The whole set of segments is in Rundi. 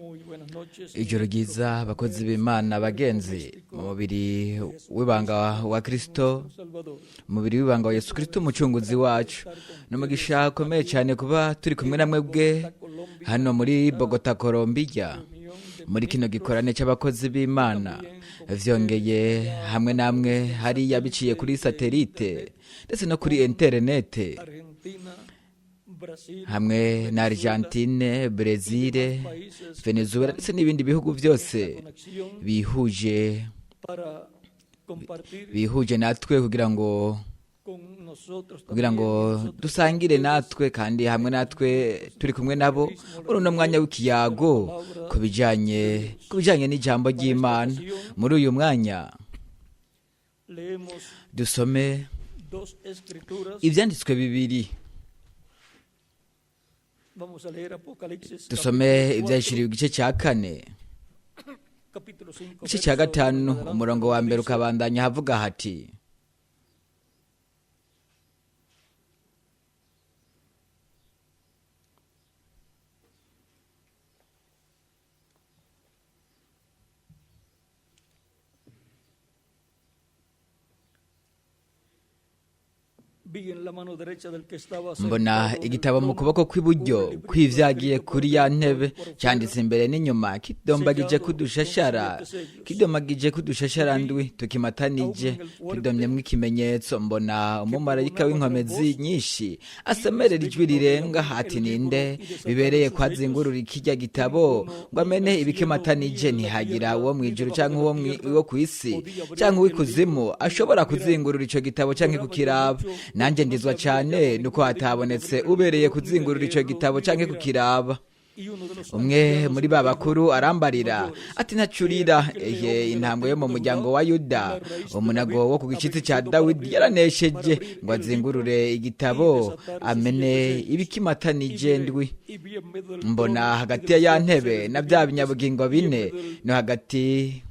Muy buenas noches. Ijoro ryiza abakozi b'Imana bagenzi mu mubiri w'ibanga wa Kristo, Salvador. umubiri w'ibanga wa Yesu Kristo umucunguzi wacu. Ni umugisha ukomeye cyane kuba turi kumwe na mwebwe hano muri Bogota, Colombia, muri kino gikorane cy'abakozi b'Imana. Vyongeye hamwe namwe hariya biciye kuri satelite ndetse no kuri interinete, Argentina, Brasil, hamwe na Argentine, Brezil, Venezuela ndetse n'ibindi bihugu byose conexión bihuje para compartir bihuje natwe kugira ngo con nosotros kugira ngo también dusangire natwe kandi hamwe natwe turi kumwe nabo muri uno mwanya w'ikiyago ku bijanye n'ijambo ry'Imana. Muri uyu mwanya leemos dusome dos escrituras. ivyanditswe bibiri. Vamos a leer Apocalipsis Dusome capítulo ivyahishuriwe igice cya kane, 4, capítulo 5, igice cya gatanu, umurongo wa mbere ukabandanya havuga hati: Vi en la mano derecha del que estaba Mbona sentado en el igitabo mu trono kuboko kw'iburyo un librito kw'ivyagiye escrito por kuri ya dentro y ntebe, por fuera, cyanditse imbere n'inyuma, kidombagije kudushashara kidomagije kudushashara ndwi tukimatanije, kidomyemwo ikimenyetso. Mbona umumarayika w'inkomezi nyinshi asemerera ijwi rirenga ati: "Ninde bibereye kwazingurura kirya gitabo ngo amene ibikimatanije?" Ntihagira uwo mw'ijuru canke uwo kw'isi canke uw'ikuzimu ashobora kuzingurura ico gitabo canke kukiraba. Nanjye ndizwa cane nuko hatabonetse ubereye kuzingurura ico gitabo canke kukiraba. Y uno de los Umwe muri ba bakuru arambarira ati: "Ntacurira, ehe intambwe yo mu muryango wa Yuda, umunago wo ku gicitsi cya Dawidi, yaranesheje ngo azingurure igitabo amene ibikimatanije ndwi." y vi en medio del Mbona trono y hagati de ya los ya cuatro ntebe seres na bya vivientes binyabugingo y en bine medio del- no hagati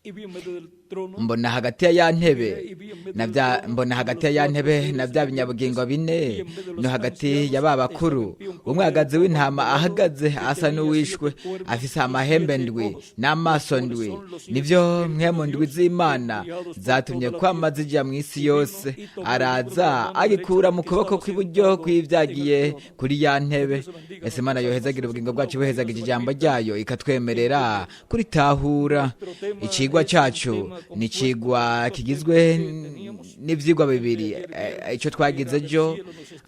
y vi en medio del trono mbona hagati ya ya ntebe na bya mbona hagati ya ya ntebe na bya binyabugingo bine no hagati ya ba bakuru umwagazi w'intama ahagaze asa n'uwishwe, afise amahembe ndwi n'amaso ndwi, nivyo mpwemu ndwi z'Imana zatumye kwama zija mu isi yose. Araza agikura mu kuboko kw'iburyo kw'ivyagiye kuri ya ntebe. Ese Imana yohezagira ubugingo bwacu, buhezagije ijambo ryayo, ikatwemerera kuritahura. Icigwa cacu ni icigwa kigizwe n'ivyigwa bibiri. Ico twagize ejo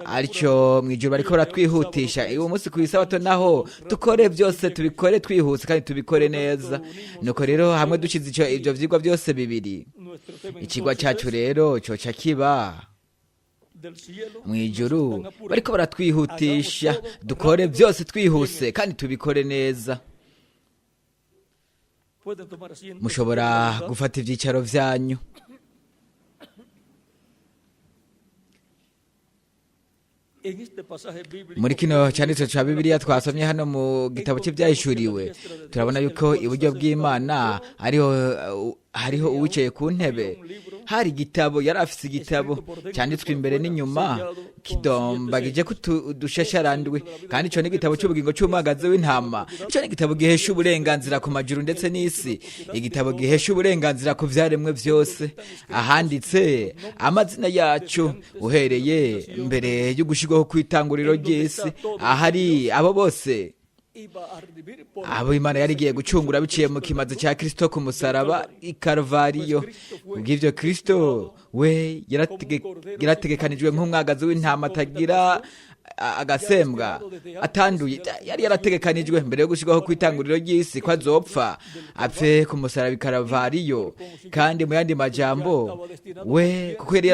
aricyo mw'ijuru bariko baratwihutisha, uwo munsi ku isabato naho dukore byose, tubikore twihuse kandi tubikore neza. Nuko rero hamwe dushize ivyo vyigwa byose bibiri, nuestro tema ikigwa entonces cacu es rero coca kiba del cielo mw'ijuru nos están apurando. bariko baratwihutisha, dukore byose twihuse kandi tubikore neza. Pueden tomar asiento. Mushobora ¿Verdad? gufata ivyicaro vyanyu. En este pasaje bíblico Muri kino cyanditse cya Bibiliya twasomye hano mu gitabo cy'ibyahishuriwe, turabona yuko iburyo bw'Imana hariho uwicaye ku ntebe, hari igitabo, yari afise igitabo cyanditswe imbere n'inyuma, kidombagije udushasharandwi, kandi ico ni igitabo cy'ubugingo cy'umwagazi w'intama. Ico ni igitabo gihesha uburenganzira ku majuru ndetse n'isi, igitabo gihesha uburenganzira ku vyaremwe vyose, ahanditse amazina yacu uhereye mbere yo gushirwaho kw'itanguriro ry'isi, ahari abo bose iba a redimir por abo Imana yari igiye gucungura biciye mu kimazi cya Kristo ku musaraba i Karuvariyo. Kubw'ivyo Kristo we yarategekanijwe nk'umwagazi w'intama atagira agasembwa, atanduye. Yari yarategekanijwe mbere yo gushirwaho kw'itanguriro ry'isi ko azopfa apfe ku musaraba i Karuvariyo. Kandi mu yandi majambo we kuko yari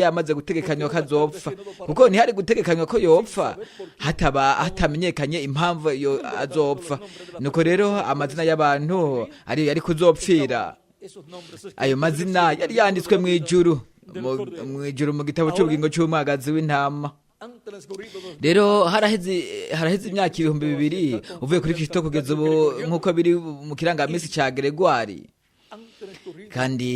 yamaze gutegekanywa ko azopfa, kuko ntihari gutegekanywa ko yopfa hataba hatamenyekanye impamvu yo azopfa. Nuko rero amazina y'abantu ariyo yari kuzopfira, esos nombres ayo mazina yari yanditswe mw'ijuru, mw'ijuru mu gitabo cy'ubugingo cy'umwagazi w'intama. Han transcurrido dos Rero haraheze imyaka 2000 uvuye kuri Kristo kugeza ubu, nk'uko biri mu kirangamisi ca Gregoire, han transcurrido kandi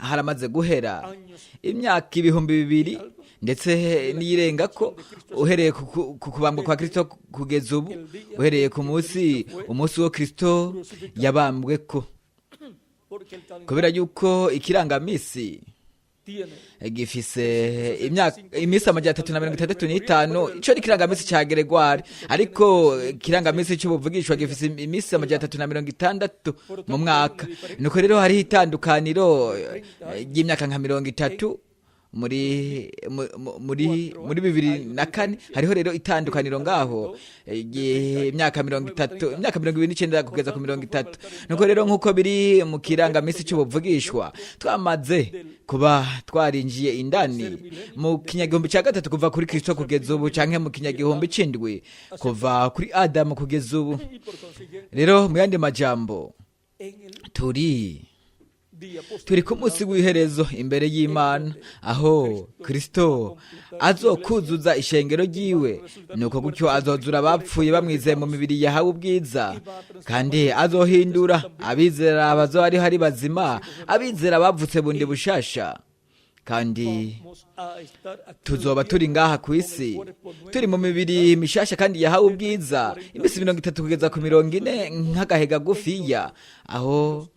haramaze guhera años imyaka 2000. Ndetse n'iyirenga ko uhereye ku kubambwa kwa Kristo kugeza ubu, uhereye ku munsi umunsi wo Kristo yabambwe ko, kubera yuko ikirangamisi gifise iminsi 365. Ico ni ikirangamisi ca Gregoire, ariko ikirangamisi c'ubuvugishwa gifise iminsi 360 mu mwaka. Nuko rero hariho itandukaniro ry'imyaka nka 30 muri 2004. Hariho rero itandukaniro ngaho imyaka 30, imyaka 29 kugeza ku 30. Nuko rero nk'uko biri mu kirangamisi c'ubuvugishwa, twamaze kuba twarinjiye indani mu kinyagihumbi cya gatatu kuva kuri Kristo kugeza ubu, canke mu kinyagihumbi c'indwi kuva kuri Adamu kugeza ubu. Rero mu yandi majambo, turi ku munsi w'iherezo imbere y'Imana, aho Kristo azokuzuza ishengero ryiwe. Nuko gutyo azozura abapfuye bamwizeye mu mibiri yahawe ubwiza, kandi azohindura abizera bazoba ariho ari bazima, abizera bavutse bundi bushasha. Kandi tuzoba turi ngaha ku isi turi mu mibiri mishasha kandi yahawe ubwiza iminsi 30 kugeza ku 40 nk'agahe gagufiya, aho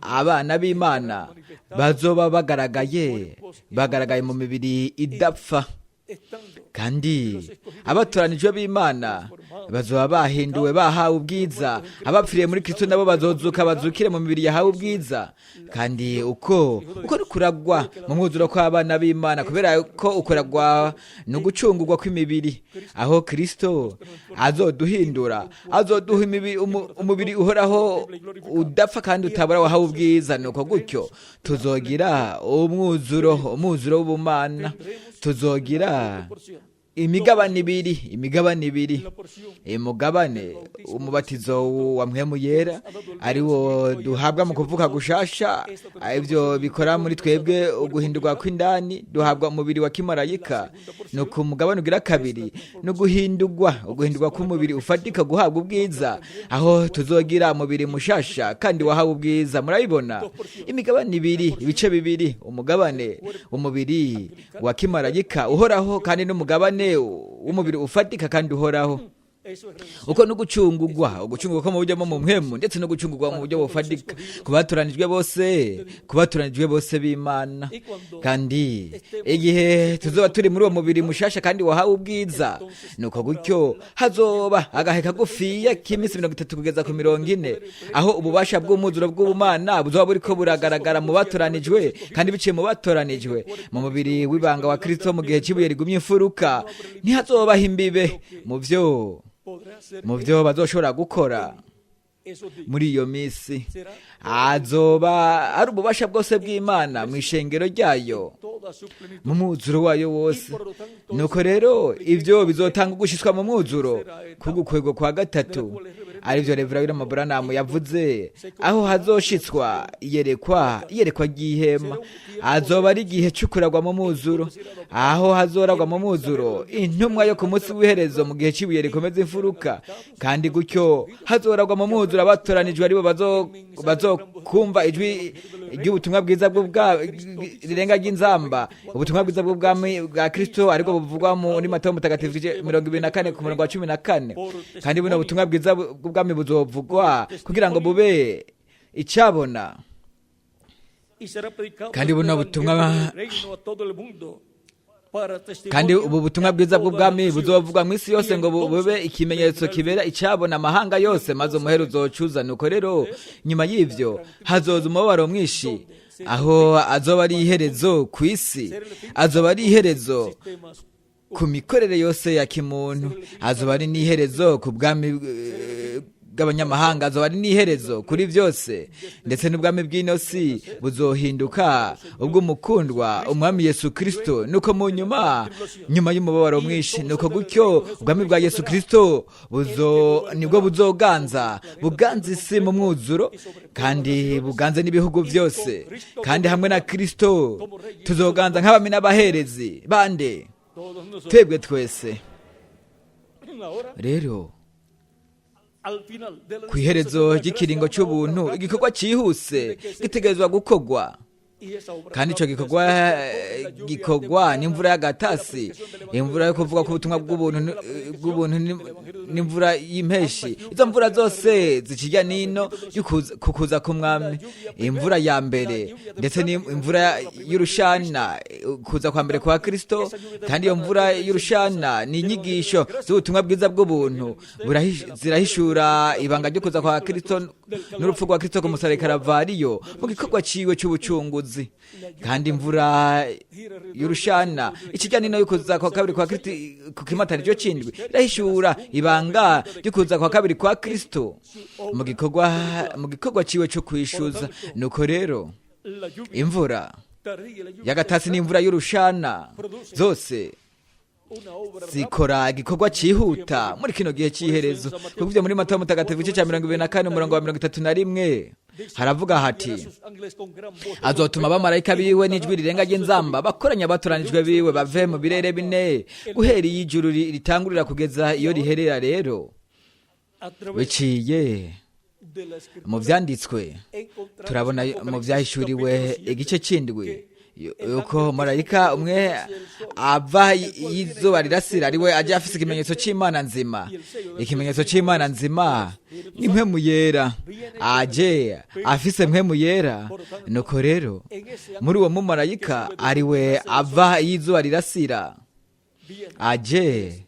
abana b'Imana bazoba bagaragaye mu mibiri idapfa, kandi abatoranijwe b'Imana bazoba bahinduwe bahawe ubwiza. Abapfiriye muri Kristo nabo bazozuka bazukire mu mibiri yahawe ubwiza. Kandi uko ni kuragwa mu mwuzuro kw'abana b'Imana, kubera ko ukuragwa ni ugucungurwa kw'imibiri, aho Kristo azoduhindura, azoduha umubiri uhoraho udapfa kandi utabora wahawe ubwiza. Nuko gutyo tuzogira umwuzuro w'ubumana, tuzogira imigabane ibiri, imugabane umubatizo wa Mpwemu Yera ari wo duhabwa mu kuvuka gushasha. Ibyo bikora muri twebwe uguhindurwa kw'indani, duhabwa umubiri wa kimarayika. Nuko umugabane ugira kabiri no uguhindurwa k'umubiri ufatika, guhabwa ubwiza, aho tuzogira umubiri mushasha kandi wahawe ubwiza. Murabibona imigabane ibiri, ibice bibiri, umugabane umubiri wa kimarayika uhoraho kandi n'umugabane w'umubiri ufatika kandi uhoraho. Uko no gucungurwa ko mu buryo mu mpwemu, ndetse no gucungurwa mu buryo bufatika ku batoranijwe bose b'Imana. Kandi igihe tuzoba turi muri uwo mubiri mushasha kandi wahawe ubwiza, nuko gutyo hazoba agahe kagufiya k'iminsi 30 kugeza ku 40, aho ububasha bw'umwuzuro bw'ubumana buzoba buriko buragaragara mu batoranijwe, kandi biciye mu batoranijwe mu mubiri w'ibanga wa Kristo mu gihe cy'ibuye rigumye imfuruka. Ntihazobaho imbibe mu byo bazoshobora gukora muri iyo minsi. Azoba ari ububasha bwose bw'Imana mu ishengero ryayo mu mwuzuro wayo wose. Nuko rero ibyo bizotanga ugushitswa mu mwuzuro k'ugukwego kwa gatatu, arivyo Reverend William Branham yavuze, aho hazoshitswa iyerekwa ry'ihema. Azoba ari igihe c'ukuragwa mu mwuzuro, aho hazoragwa mu mwuzuro intumwa yo ku munsi w'iherezo mu gihe c'ibuye rikomeza imfuruka. Kandi gutyo hazoragwa mu mwuzuro abatoranijwe, aribo bazokumva ijwi ry'ubutumwa bwiza rirenga ry'inzamba, ubutumwa bwiza bw'ubwami bwa Kristo, ariko buvugwa muri Matayo mutagatifu 24 ku murongo wa 14. Kandi buno butumwa bwiza bw'ubwami buzovugwa kugira ngo bube icabona. Kandi buno butumwa kandi ubu butumwa bwiza bw'ubwami buzovugwa mu isi yose ngo bube ikimenyetso kibera icabona amahanga yose, maze umuhero uzocuza. Nuko rero nyuma y'ivyo hazoza umubabaro mwinshi, aho azoba ari iherezo ku isi, azoba ari iherezo ku mikorere yose ya kimuntu, azoba ari n'iherezo ku bwami bw'abanyamahanga, azoba ari n'iherezo kuri byose, ndetse n'ubwami bw'inosi buzohinduka ubw'umukundwa umwami Yesu Kristo. Nuko mu nyuma y'umubabaro mwinshi, nuko gutyo ubwami bwa Yesu Kristo nibwo buzoganza, buganza isi mu mwuzuro, kandi buganze n'ibihugu byose. Kandi hamwe na Kristo tuzoganza nk'abami n'abaherezi bande twebwe twese. Rero ku iherezo ry'ikiringo cy'ubuntu, igikorwa cyihuse gitegerezwa gukorwa. Kandi icyo gikorwa gikorwa n'imvura y'agatasi, imvura yo kuvuga ko ubutumwa bw'ubuntu n'imvura y'impeshi. Izo mvura zose zikijya nino kukuza k'umwami. Imvura ya mbere ndetse n'imvura y'urushana, kuza kwa mbere kwa Kristo. Kandi iyo mvura y'urushana ni inyigisho z'ubutumwa bwiza bw'ubuntu, zirahishura ibanga ryo kuza kwa Kristo n'urupfu rwa Kristo ku musaraba Karavariyo mu gikorwa ciwe cy'ubucunguzi. Kandi imvura y'urushana ikijya nino y'ukuza kwa kabiri kwa Kristo ku kimatanijwe c'indwi irahishura ibanga ryo kuza kwa kabiri kwa Kristo mu gikorwa ciwe cyo kwishuza. Nuko rero imvura y'agatasi n'imvura y'urushana zose zikora igikorwa cyihuta muri kino gihe cy'iherezo. Kuko ibyo muri Matayo Mutagatifu igice cya 24 umurongo wa 31 haravuga hati: azotuma abamarayika biwe n'ijwi rirenga ry'inzamba bakoranya abatoranijwe biwe bave mu birere bine, guhera iyo ijuru ritangurira kugeza iyo riherera. Rero biciye mu byanditswe turabona mu Byahishuriwe igice c'indwi yuko marayika umwe ava y'izuba rirasira, ariwe ajya afise ikimenyetso c'Imana nzima. Ikimenyetso c'Imana nzima ni Mpwemu Yera, aje afise Mpwemu Yera. Nuko rero muri uwo mumarayika ariwe ava y'izuba rirasira, aje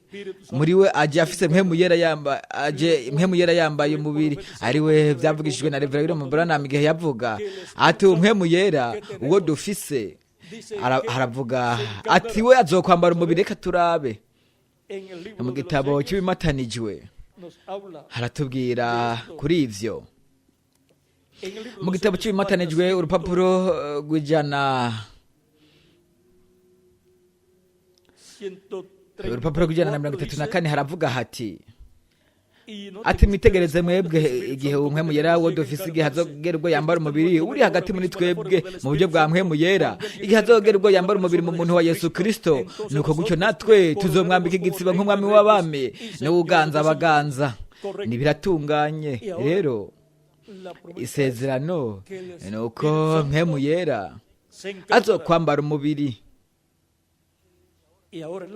muri we aje afise Mpwemu Yera, yamba aje Mpwemu Yera yambaye umubiri, ariwe byavugishijwe na Reverend William Branham igihe yavuga ati: Mpwemu Yera uwo dufise, haravuga ati we azokwambara umubiri. Reka turabe mu gitabo cy'ibimatanijwe, haratubwira kuri ivyo. Mu gitabo cy'ibimatanijwe, urupapuro rw'ijana, urupapuro rw'134, haravuga hati: ati mwitegereze mwebwe igihe Mpwemu Yera wo dufise, igihe azogera ubwo yambara umubiri uri hagati muri twebwe mu buryo bwa Mpwemu Yera, igihe azogera ubwo yambara umubiri mu muntu wa Yesu Kristo, nuko gutyo natwe tuzomwambika igitsibo nk'umwami w'abami n'uwuganza abaganza. Ntibiratunganye? Rero isezerano ni uko Mpwemu Yera azokwambara umubiri.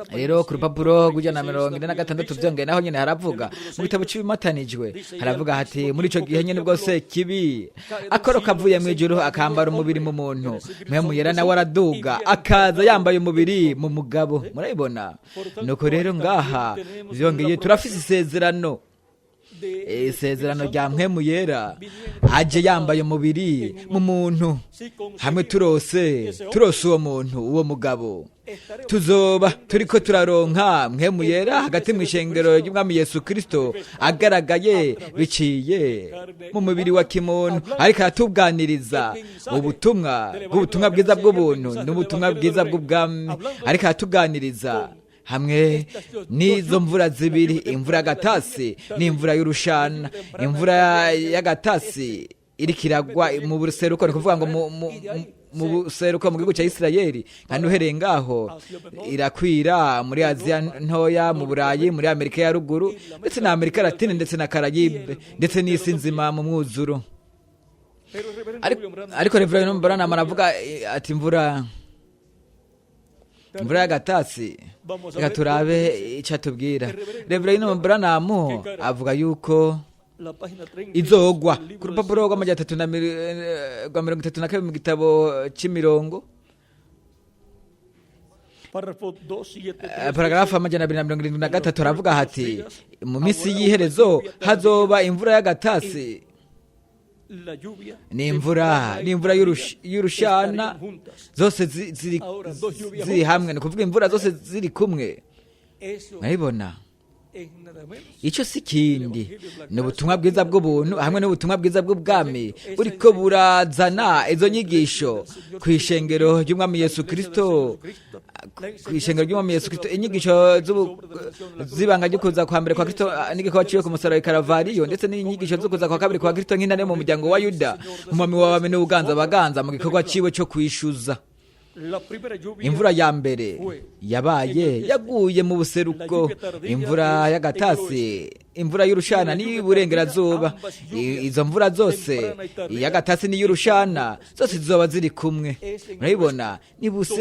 Rero ku rupapuro rw'146 byongeye naho nyine haravuga mu gitabo cy'ibimatanijwe, haravuga hati: muri ico gihe nyine bwose kibi akoroka avuye mu ijuru akambara umubiri mu muntu, Mpwemu Yera nawe araduga akaza yambaye umubiri mu mugabo. Murabibona? Nuko rero ngaha byongeye turafise isezerano, isezerano rya Mpwemu Yera aje yambaye umubiri mu muntu. Hamwe turose uwo muntu, uwo mugabo, tuzoba turiko turaronka Mpwemu Yera hagati mu ishengero ry'umwami Yesu Kristo agaragaye biciye mu mubiri wa kimuntu, ariko aratubwaniriza ubutumwa bw'ubutumwa bwiza bw'ubuntu n'ubutumwa bwiza bw'ubwami, ariko aratuganiriza hamwe n'izo mvura zibiri, imvura y'agatasi n'imvura y'urushana. Imvura y'agatasi iriko iragwa mu buseruko, ni kuvuga ngo mu buseruko mu gihugu cya Isirayeli, kandi uhereye ngaho irakwira muri Aziya Ntoya, mu Burayi, muri Amerika ya Ruguru, ndetse na Amerika Latine, ndetse na Karayibe, ndetse n'isi nzima mu mwuzuro. Ariko Reverend Branham aravuga ati imvura y'agatasi. Reka turabe icyo atubwira. Reverend Branham avuga yuko izogwa ku rupapuro rw'amajana atatu na rwa 32 mu gitabo c'imirongo, paragarafu 273, aravuga hati: mu minsi y'iherezo hazoba imvura y'agatasi n'imvura y'urushana, zose ziri hamwe, ni kuvuga imvura zose ziri kumwe. Murabibona? Icyo si kindi, ni ubutumwa bwiza bw'ubuntu hamwe n'ubutumwa bwiza bw'ubwami buriko burazana izo nyigisho ku ishengero ry'umwami Yesu Kristo, ku ishengero ry'umwami Yesu Kristo, inyigisho z'ibanga ryo kuza kwa mbere kwa Kristo n'igikorwa ciwe ku musaraba i Karavariyo, ndetse n'inyigisho zo kuza kwa kabiri kwa Kristo nk'intare mu muryango wa Yuda, umwami w'abami n'ubuganza abaganza mu gikorwa ciwe cyo kwishuza. Imvura ya mbere yabaye yaguye mu buseruko, imvura y'agatasi. imvura y'urushana n'iy'uburengerazuba. Izo mvura zose, iy'agatasi n'iy'urushana, zose zizoba ziri kumwe. Murabibona,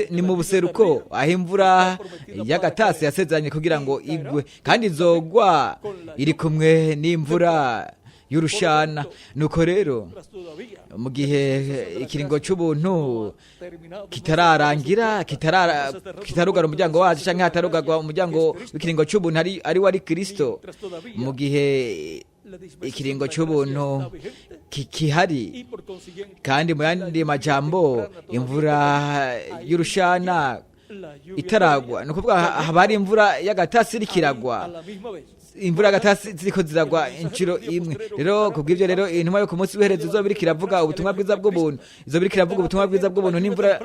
ni mu buseruko aho imvura y'agatasi yasezeranye kugira ngo igwe, kandi izogwa iri kumwe n'imvura y'urushana. Nuko rero mu gihe ikiringo cy'ubuntu kitararangira, kitarugara umuryango wacu, cyangwa hatarugarwa umuryango w'ikiringo cy'ubuntu ari wari Kristo, mu gihe ikiringo cy'ubuntu kihari, kandi mu yandi majambo imvura y'urushana itaragwa, ni ukuvuga haba hari imvura y'agatasi iriko iragwa, imvura y'agatasi ziriko ziragwa inshuro imwe. Rero kubw'ibyo rero intumwa yo ku munsi w'iherezo izoba iriko iravuga ubutumwa bwiza bw'ubuntu, izoba iriko iravuga ubutumwa bwiza bw'ubuntu n'imvura,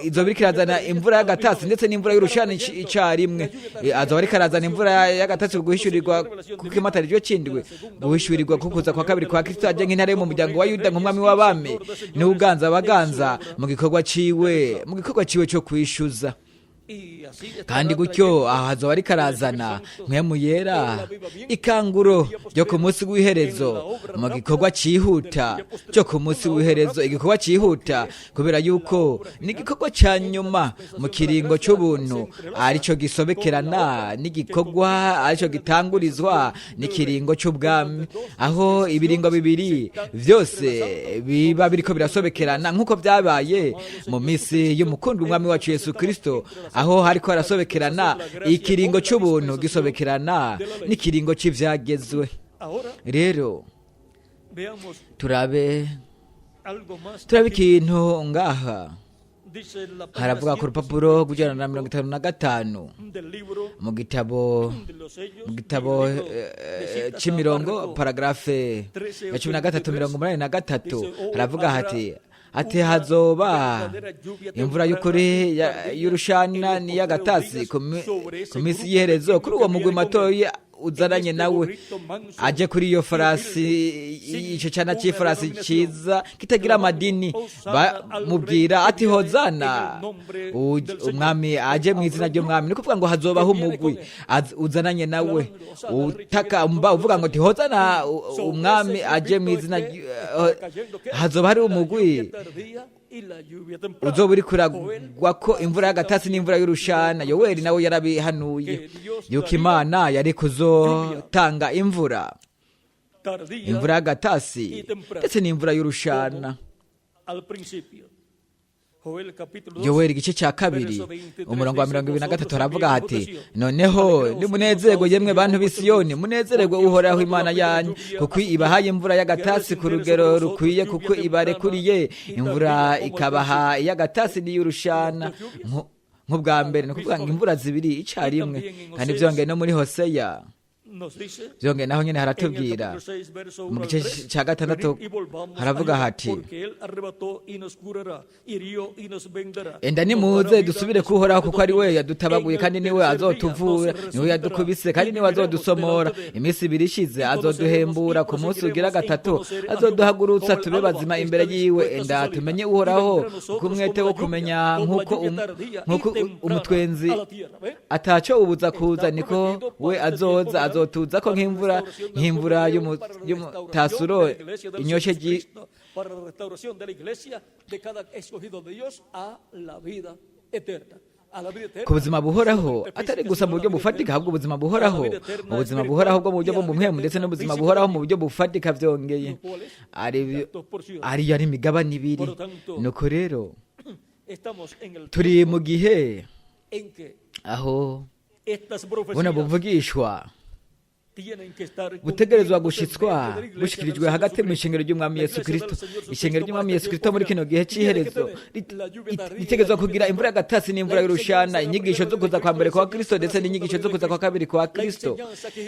izoba iriko irazana imvura y'agatasi ndetse n'imvura y'urushana icarimwe. Azoba ariko arazana imvura y'agatasi ku guhishurirwa kuko imatarijwe cindwe, guhishurirwa kukuza kwa kabiri kwa Kristo aje nk'intare yo mu muryango wa Yuda, nk'umwami w'abami n'uganza abaganza mu gikorwa ciwe cyo kwishuza. Kandi gutyo aha hazoba ariko arazana mpwemu yera, ikanguro ryo ku munsi w'iherezo, mu gikorwa cyihuta cyo ku munsi w'iherezo, igikorwa cyihuta kubera yuko ni igikorwa cya nyuma mu kiringo cy'ubuntu, aricyo gisobekerana n'igikorwa aricyo gitangurizwa n'ikiringo cy'ubwami, aho ibiringo bibiri byose biba biriko birasobekerana nk'uko byabaye mu minsi y'umukundi umwami wacu Yesu Kristo, aho hariko harasobekerana ikiringo cy'ubuntu gisobekerana n'ikiringo cy'ivyagezwe. Rero turabe ikintu ngaha. Haravuga ku rupapuro rw'155 mu gitabo c'imirongo, paragrafe ya 13 83, haravuga hati hazoba imvura y'ukuri y'urushana n'iy'agatasi ku minsi y'iherezo kuri uwo mugwi matoyi uzananye nawe aje kuri iyo farasi, icyo cyana cy'ifarasi cyiza kitagira amadini. Bamubwira ati: "Hozana umwami aje mu izina ry'umwami." Ni ukuvuga ngo hazobaho umugwi uzananye nawe utaka mba uvuga ngo ati: "Hozana umwami aje mu izina." Hazoba hari umugwi uzoba uri kuragwa ko imvura y'agatasi n'imvura y'urushana. Yoweri nawe yarabihanuye yuko Imana yari kuzotanga imvura, imvura y'agatasi ndetse n'imvura y'urushana. Yoweri igice cya 2, umurongo wa 23, haravuga hati: "Noneho nimunezerwe, yemwe bantu b'Isiyoni, munezererwe Uhoraho Imana yanyu, kuko ibahaye imvura y'agatasi ku rugero rukwiye, kuko ibarekuriye imvura ikabaha iy'agatasi n'iy'urushana nk'ubwa mbere." Ni ukuvuga ngo imvura zibiri icyarimwe. Kandi byongeye no muri Hoseya, byongeye naho nyine haratubwira mu gice cya 6, haravuga hati: "Enda nimuze dusubire kuhoraho, kuko ari we yadutabaguye kandi niwe azotuvura, niwe yadukubise kandi niwe azodusomora. Iminsi 2 ishize azoduhembura, ku munsi ugira gatatu azoduhagurutsa tube bazima imbere yiwe. Enda tumenye Uhoraho, kuko umwete wo kumenya nk'uko umutwenzi ataco ubuza kuza, niko we azoza, azotuza ko nk'imvura y'umutasuro inyoshe." Para la restauración de la iglesia de cada escogido de Dios a la vida eterna. Ku buzima buhoraho, atari gusa mu buryo bufatika, ahubwo ubuzima buhoraho, ubuzima buhoraho bwo mu buryo bwo mu mpemu ndetse n'ubuzima buhoraho mu buryo bufatika. Byongeye ariyo ari imigabane ibiri. Nuko rero turi mu gihe aho buno buvugishwa butegerezwa gushitswa, bushikirijwe hagati mu ishengero ry'umwami Yesu Kristo. Ishengero ry'umwami Yesu Kristo muri kino gihe cy'iherezo ritegerezwa kugira imvura y'agatasi n'imvura y'urushana, inyigisho zo kuza kwa mbere kwa Kristo ndetse n'inyigisho zo kuza kwa kabiri kwa Kristo,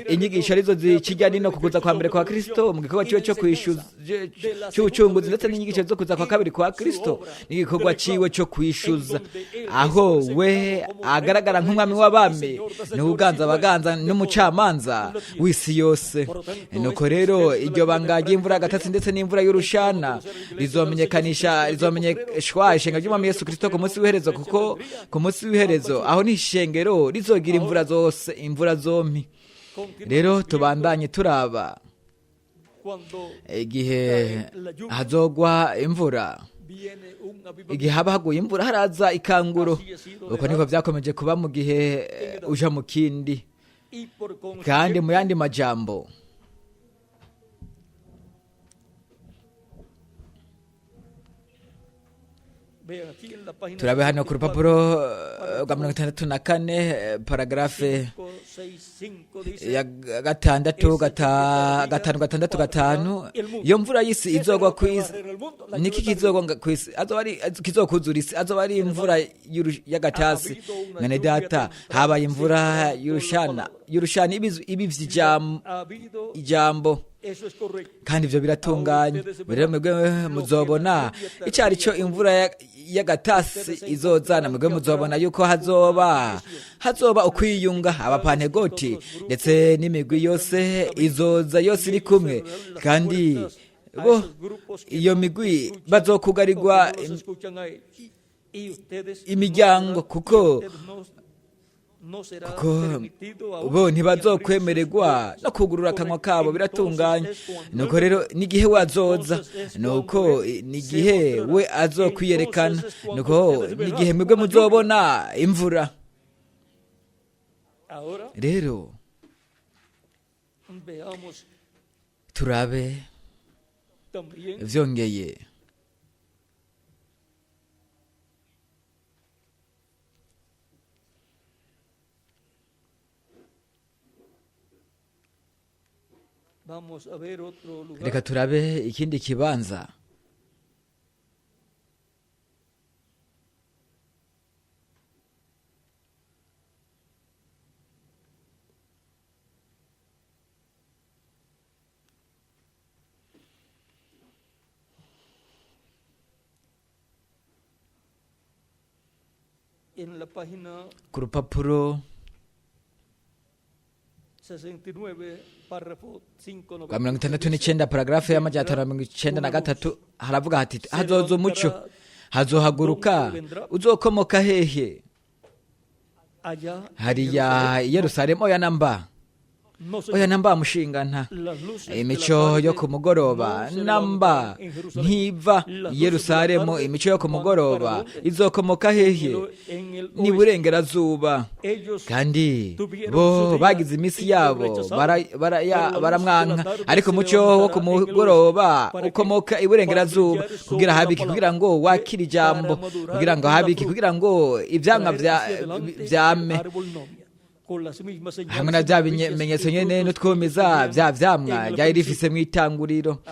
inyigisho arizo zikijya nino ku kuza kwa mbere kwa Kristo mu gikorwa ciwe cyo kwishuza cy'ubucunguzi, ndetse n'inyigisho zo kuza kwa kabiri kwa Kristo n'igikorwa ciwe cyo kwishuza, aho we agaragara nk'umwami w'abami n'uganza abaganza n'umucamanza w'isi yose. Nuko rero iryo banga ry'imvura y'agatasi ndetse n'imvura y'urushana rizomenyekanisha, rizomenyeshwa ishengero ry'umwami Yesu Kristo ku munsi w'iherezo, kuko ku munsi w'iherezo aho ni ishengero rizogira imvura zose, imvura zompi. Rero tubandanye turaba igihe hazogwa imvura, igihe haba haguye imvura haraza ikanguro. Uko niko byakomeje kuba mu gihe uja mu kindi. Kandi mu yandi majambo, turabe hano ku rupapuro rwa 64, paragarafe ya 6 5 6 5. Iyo mvura y'isi izogwa ku isi, niki kizogwa ku isi? Azoba ari kizokuzura isi, azoba ari imvura y'agatasi. Mwene data, habaye imvura y'urushana, y'urushana ibivye ijambo, kandi ivyo biratunganye. Rero mwebwe muzobona icari cyo imvura y'agatasi izozana. Mwebwe muzobona yuko hazoba ukwiyunga abapantegoti ndetse n'imigwi yose izoza yose iri kumwe, kandi bo iyo migwi bazokugarirwa imiryango, kuko bo ntibazokwemererwa no kugurura akanwa kabo. Biratunganye. Nuko rero n'igihe we azoza, nuko n'igihe we azokwiyerekana, nuko n'igihe mwebwe muzobona imvura. Rero turabe vyongeye reka turabe ikindi kibanza. Ku rupapuro rwa 69, paragarafe ya 593, haravuga hati: hazoza umuco, hazohaguruka uzokomoka hehe? Hariya i Yerusalemu? Oya namba, oya namba, mushingana. Imico yo ku mugoroba namba ntiva i Yerusalemu. Imico yo ku mugoroba izokomoka hehe? Ni burengerazuba. Kandi bo bagize iminsi yabo baramwanka, ariko umuco wo ku mugoroba ukomoka iburengerazuba kugira habiki, kugira ngo wakire ijambo, kugira ngo habiki, kugira ngo ivyamwa vyame hamwe na bya bimenyetso nyene n'utwumiza bya vyamwa ryari rifise mw'itanguriro.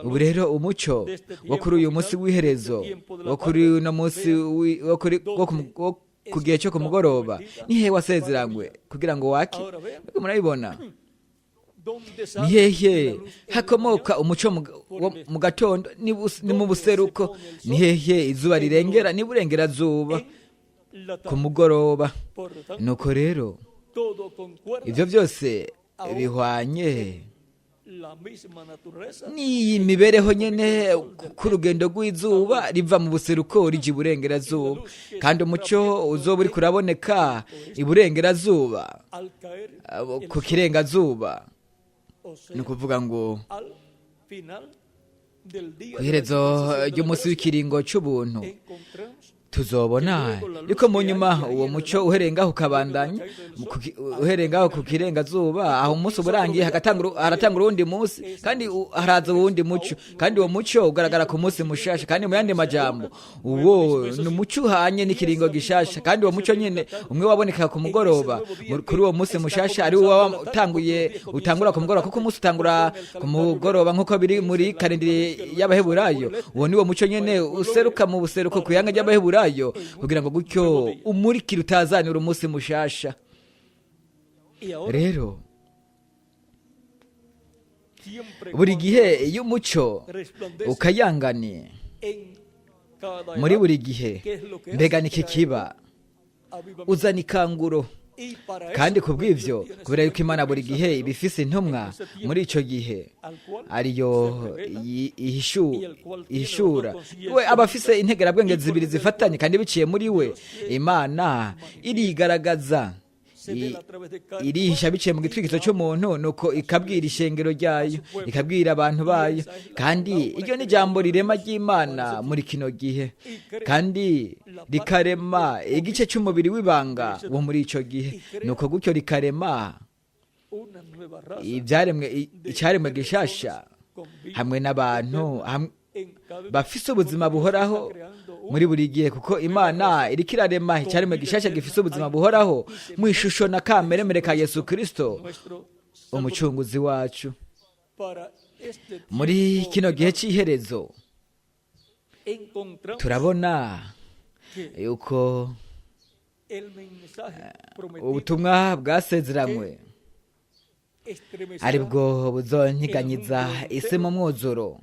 Ubu rero umuco wo kuri uyu munsi w'iherezo, wo kuri uno munsi, wo ku gihe cyo ku mugoroba, ni hehe wasezeranywe kugira ngo wake? Mbega murabibona? Ni hehe hakomoka umuco mu gatondo? Ni mu buseruko. Ni hehe izuba rirengera? Ni burengerazuba ku mugoroba. Nuko rero ibyo byose bihwanye n'iyi mibereho nyene ku rugendo rw'izuba riva mu buseruko rija iburengerazuba, kandi umuco uzoba uriko uraboneka iburengerazuba ku kirengazuba. Ni ukuvuga ngo ku iherezo ry'umunsi w'ikiringo c'ubuntu tuzobona yuko mu nyuma uwo muco uherengaho ukabandanya uherengaho ku kirengazuba, aho umunsi uba urangiye haratangura uwundi munsi, kandi haraza uwundi muco, kandi uwo muco ugaragara ku munsi mushasha. Kandi mu yandi majambo, uwo ni umuco uhanye n'ikiringo gishasha, kandi uwo muco nyene umwe waboneka ku mugoroba kuri uwo munsi mushasha ari wo utanguye utangura ku mugoroba, kuko umunsi utangura ku mugoroba nk'uko biri muri karindiri y'Abaheburayo. Uwo ni wo muco nyene useruka mu buseruko ku yanga ry'Abaheburayo, kugira ngo gutyo umurikire utazanira umunsi mushasha. Rero buri gihe iyo umuco ukayanganiye muri buri gihe, mbega niki kiba? Uzana ikanguro. Kandi ku bw'ibyo, kubera yuko Imana buri gihe ibifise intumwa muri ico gihe ariyo ihishura, we aba afise integerabwenge zibiri zifatanye, kandi biciye muri we Imana irigaragaza, irihisha biciye mu gitwikizo cy'umuntu, nuko ikabwira ishengero ryayo, ikabwira abantu bayo. Kandi iryo ni ijambo rirema ry'Imana muri kino gihe, kandi rikarema igice cy'umubiri w'ibanga wo muri icyo gihe, nuko gutyo rikarema ibyaremwe, icyaremwe gishasha hamwe n'abantu bafise ubuzima buhoraho muri buri gihe, kuko Imana iriko irarema icyaremwe gishasha gifise ubuzima buhoraho mu ishusho na kameremere ka Yesu Kristo umucunguzi wacu. Muri kino gihe cy'iherezo turabona yuko ubutumwa bwasezeranywe aribwo buzonyiganyiza isi mu mwuzuro.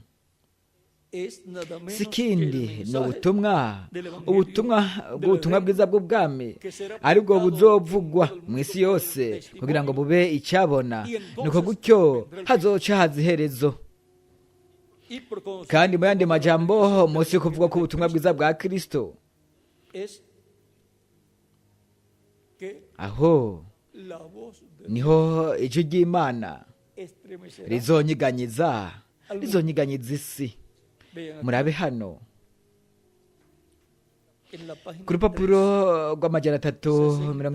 Si ikindi, ni ubutumwa, ubutumwa bw'ubutumwa bwiza bw'ubwami, aribwo buzovugwa mu isi yose kugira ngo bube icyabona, nuko gutyo hazoca haza iherezo. Kandi mu yandi majambo, munsi yo kuvuga ko ubutumwa bwiza bwa Kristo, aho niho ijwi ry'Imana rizonyiganyiza isi. Murabe hano ku rupapuro rw'361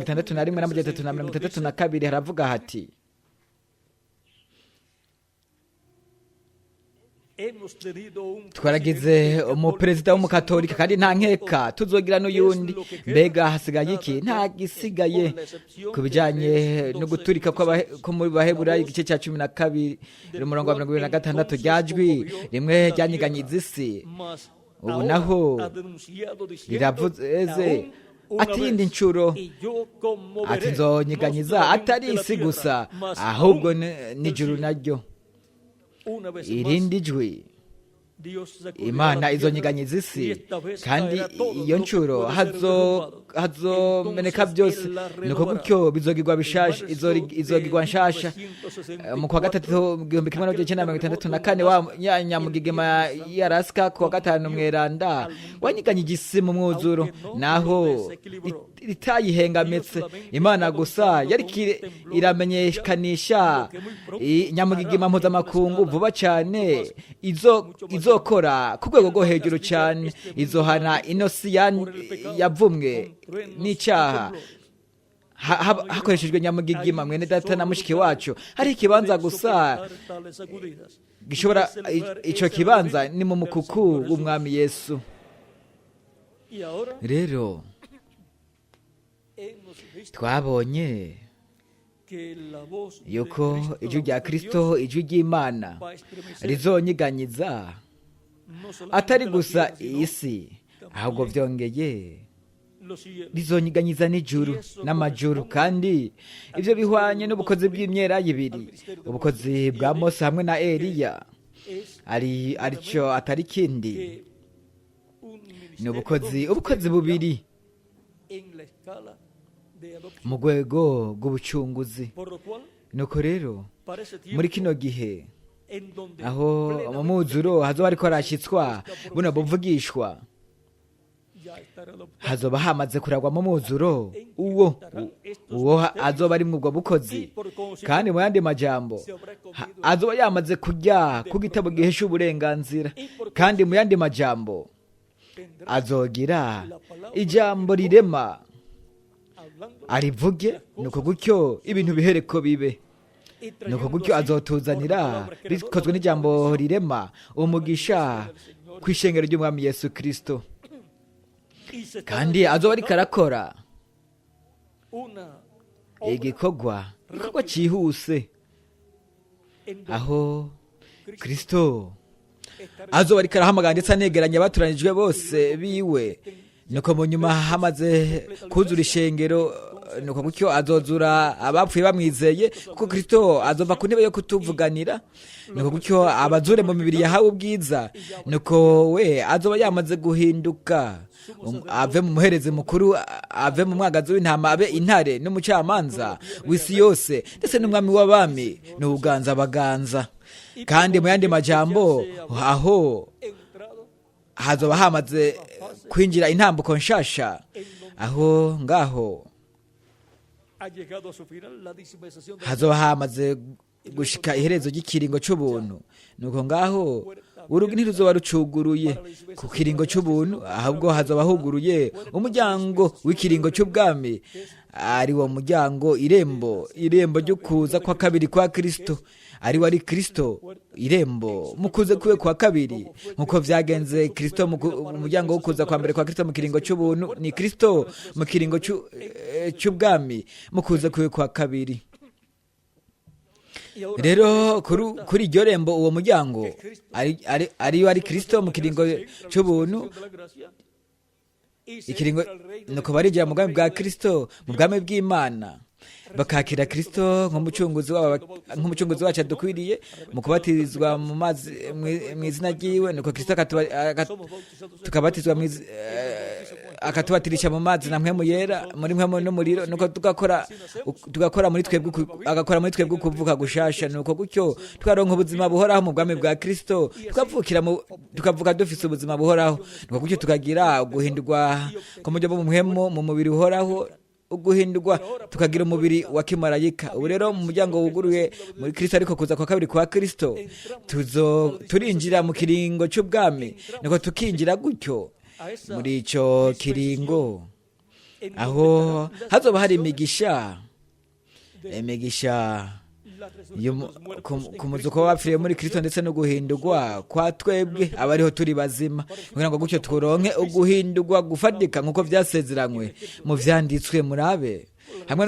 n'362, haravuga hati: twaragize umuperezida w'umukatolika, kandi nta nkeka tuzogira n'uyundi. Mbega hasigaye iki? Nta gisigaye ku bijyanye no guturika ko muri Baheburayo igice cya 12 umurongo wa 26, ryajwi rimwe ryanyiganyiza isi. Ubu naho riravuze ati yindi nshuro, ati nzonyiganyiza atari isi gusa, ahubwo n'ijuru naryo. Irindi jwi, Imana izonyiganyiza isi, kandi iyo nshuro hazomeneka byose, nuko gutyo bizogirwa bishasha, izogirwa nshasha. Mu kwa gatatu 1964, wa nyamugigima yarasika ku wa gatanu mweranda wanyiganyije isi mu mwuzuro, naho itayihengametse. Imana gusa yari iramenyekanisha nyamugigima mpuzamakungu vuba cyane izokora ku rwego rwo hejuru cyane, izohana ino si yavumwe n'icyaha hakoreshejwe nyamugigima. Mwene data na mushiki wacu, hari ikibanza gusa gishobora, icyo kibanza ni mu mukuku w'umwami Yesu. Rero twabonye yuko ijwi rya Kristo, ijwi ry'Imana, rizonyiganyiza atari gusa isi, ahubwo byongeye rizonyiganyiza n'ijuru n'amajuru. Kandi ibyo bihwanye n'ubukozi bw'imyera ibiri, ubukozi bwa Mose hamwe na Eliya, ari aricyo atari kindi, ni ubukozi bubiri mu rwego rw'ubucunguzi. Nuko rero muri kino gihe aho mu mwuzuro hazoba ariko harashyitswa buno buvugishwa, hazoba hamaze kuragwa mu mwuzuro uwo azoba ari mu ubwo bukozi. Kandi mu yandi majambo, azoba yamaze kurya ku gitabo gihesha uburenganzira. Kandi mu yandi majambo, azogira ijambo rirema arivuge, nuko gutyo ibintu bihereko bibe. Nuko gutyo azotuzanira bikozwe n'ijambo rirema umugisha ku ishengero ry'umwami Yesu Kristo. Kandi azoba ariko arakora igikorwa cyihuse, aho Kristo azoba ariko arahamagara ndetse anegeranya abatoranijwe bose biwe. Nuko mu nyuma hamaze kuzura ishengero, nuko gutyo azozura abapfuye bamwizeye, kuko Kristo azova ku ntebe yo kutuvuganira. Nuko gutyo abazure mu mibiri yahawe ubwiza. Nuko we azoba yamaze guhinduka, ave mu muherezi mukuru, ave mu mwagazi w'intama, abe intare n'umucamanza w'isi yose, ndetse n'umwami w'abami n'ubuganza baganza. Kandi mu yandi majambo, aho hazoba hamaze kwinjira intambuko nshasha, aho ngaho Hazoba hamaze gushika iherezo ry'ikiringo c'ubuntu. Nuko ngaho urugi ntiruzoba rucuguruye ku kiringo c'ubuntu, ahubwo hazoba huguruye umuryango w'ikiringo c'ubwami, ari wo muryango, irembo, irembo ryo kuza kwa kabiri kwa Kristo, ari wari Kristo irembo mukuze kuwe kwa kabiri, nkuko vyagenze Kristo mu muryango wo kuza kwa mbere kwa Kristo mu kiringo c'ubuntu, ni Kristo mu kiringo c'ubwami mukuze kuwe kwa kabiri. Rero kuri iryo rembo, uwo muryango ariyo ari Kristo mu kiringo c'ubuntu, ikiringo, nuko barinjira mu bwami bwa Kristo, mu bwami bw'Imana, bakakira Kristo nk'umucunguzi wabo, nk'umucunguzi wacu adukwiriye, mu kubatizwa mu mazi mu izina ryiwe. Nuko Kristo tukabatizwa akatubatirisha mu mazi na Mpwemu Yera, muri mpwemu n'umuriro. Nuko tugakora muri twebwe, agakora muri twebwe ukuvuka gushasha. Nuko gutyo twaronka ubuzima buhoraho mu bwami bwa Kristo, tukavukira tukavuka dufise ubuzima buhoraho. Nuko gutyo tukagira guhindurwa ku buryo bw'umuhemu mu mubiri uhoraho, uguhindurwa tukagira umubiri wa kimarayika. Ubu rero mu muryango wuguruye muri Kristo, ariko kuza kwa kabiri kwa Kristo, tuzo turinjira mu kiringo c'ubwami. Nuko tukinjira gutyo muri ico kiringo, aho hazoba hari imigisha ku muzuko w'abapfiriye muri Kristo, ndetse no guhindurwa kwa twebwe abariho turi bazima, kugira ngo gutyo turonke uguhindurwa gufatika nk'uko vyasezeranywe mu vyanditswe. Murabe hamwe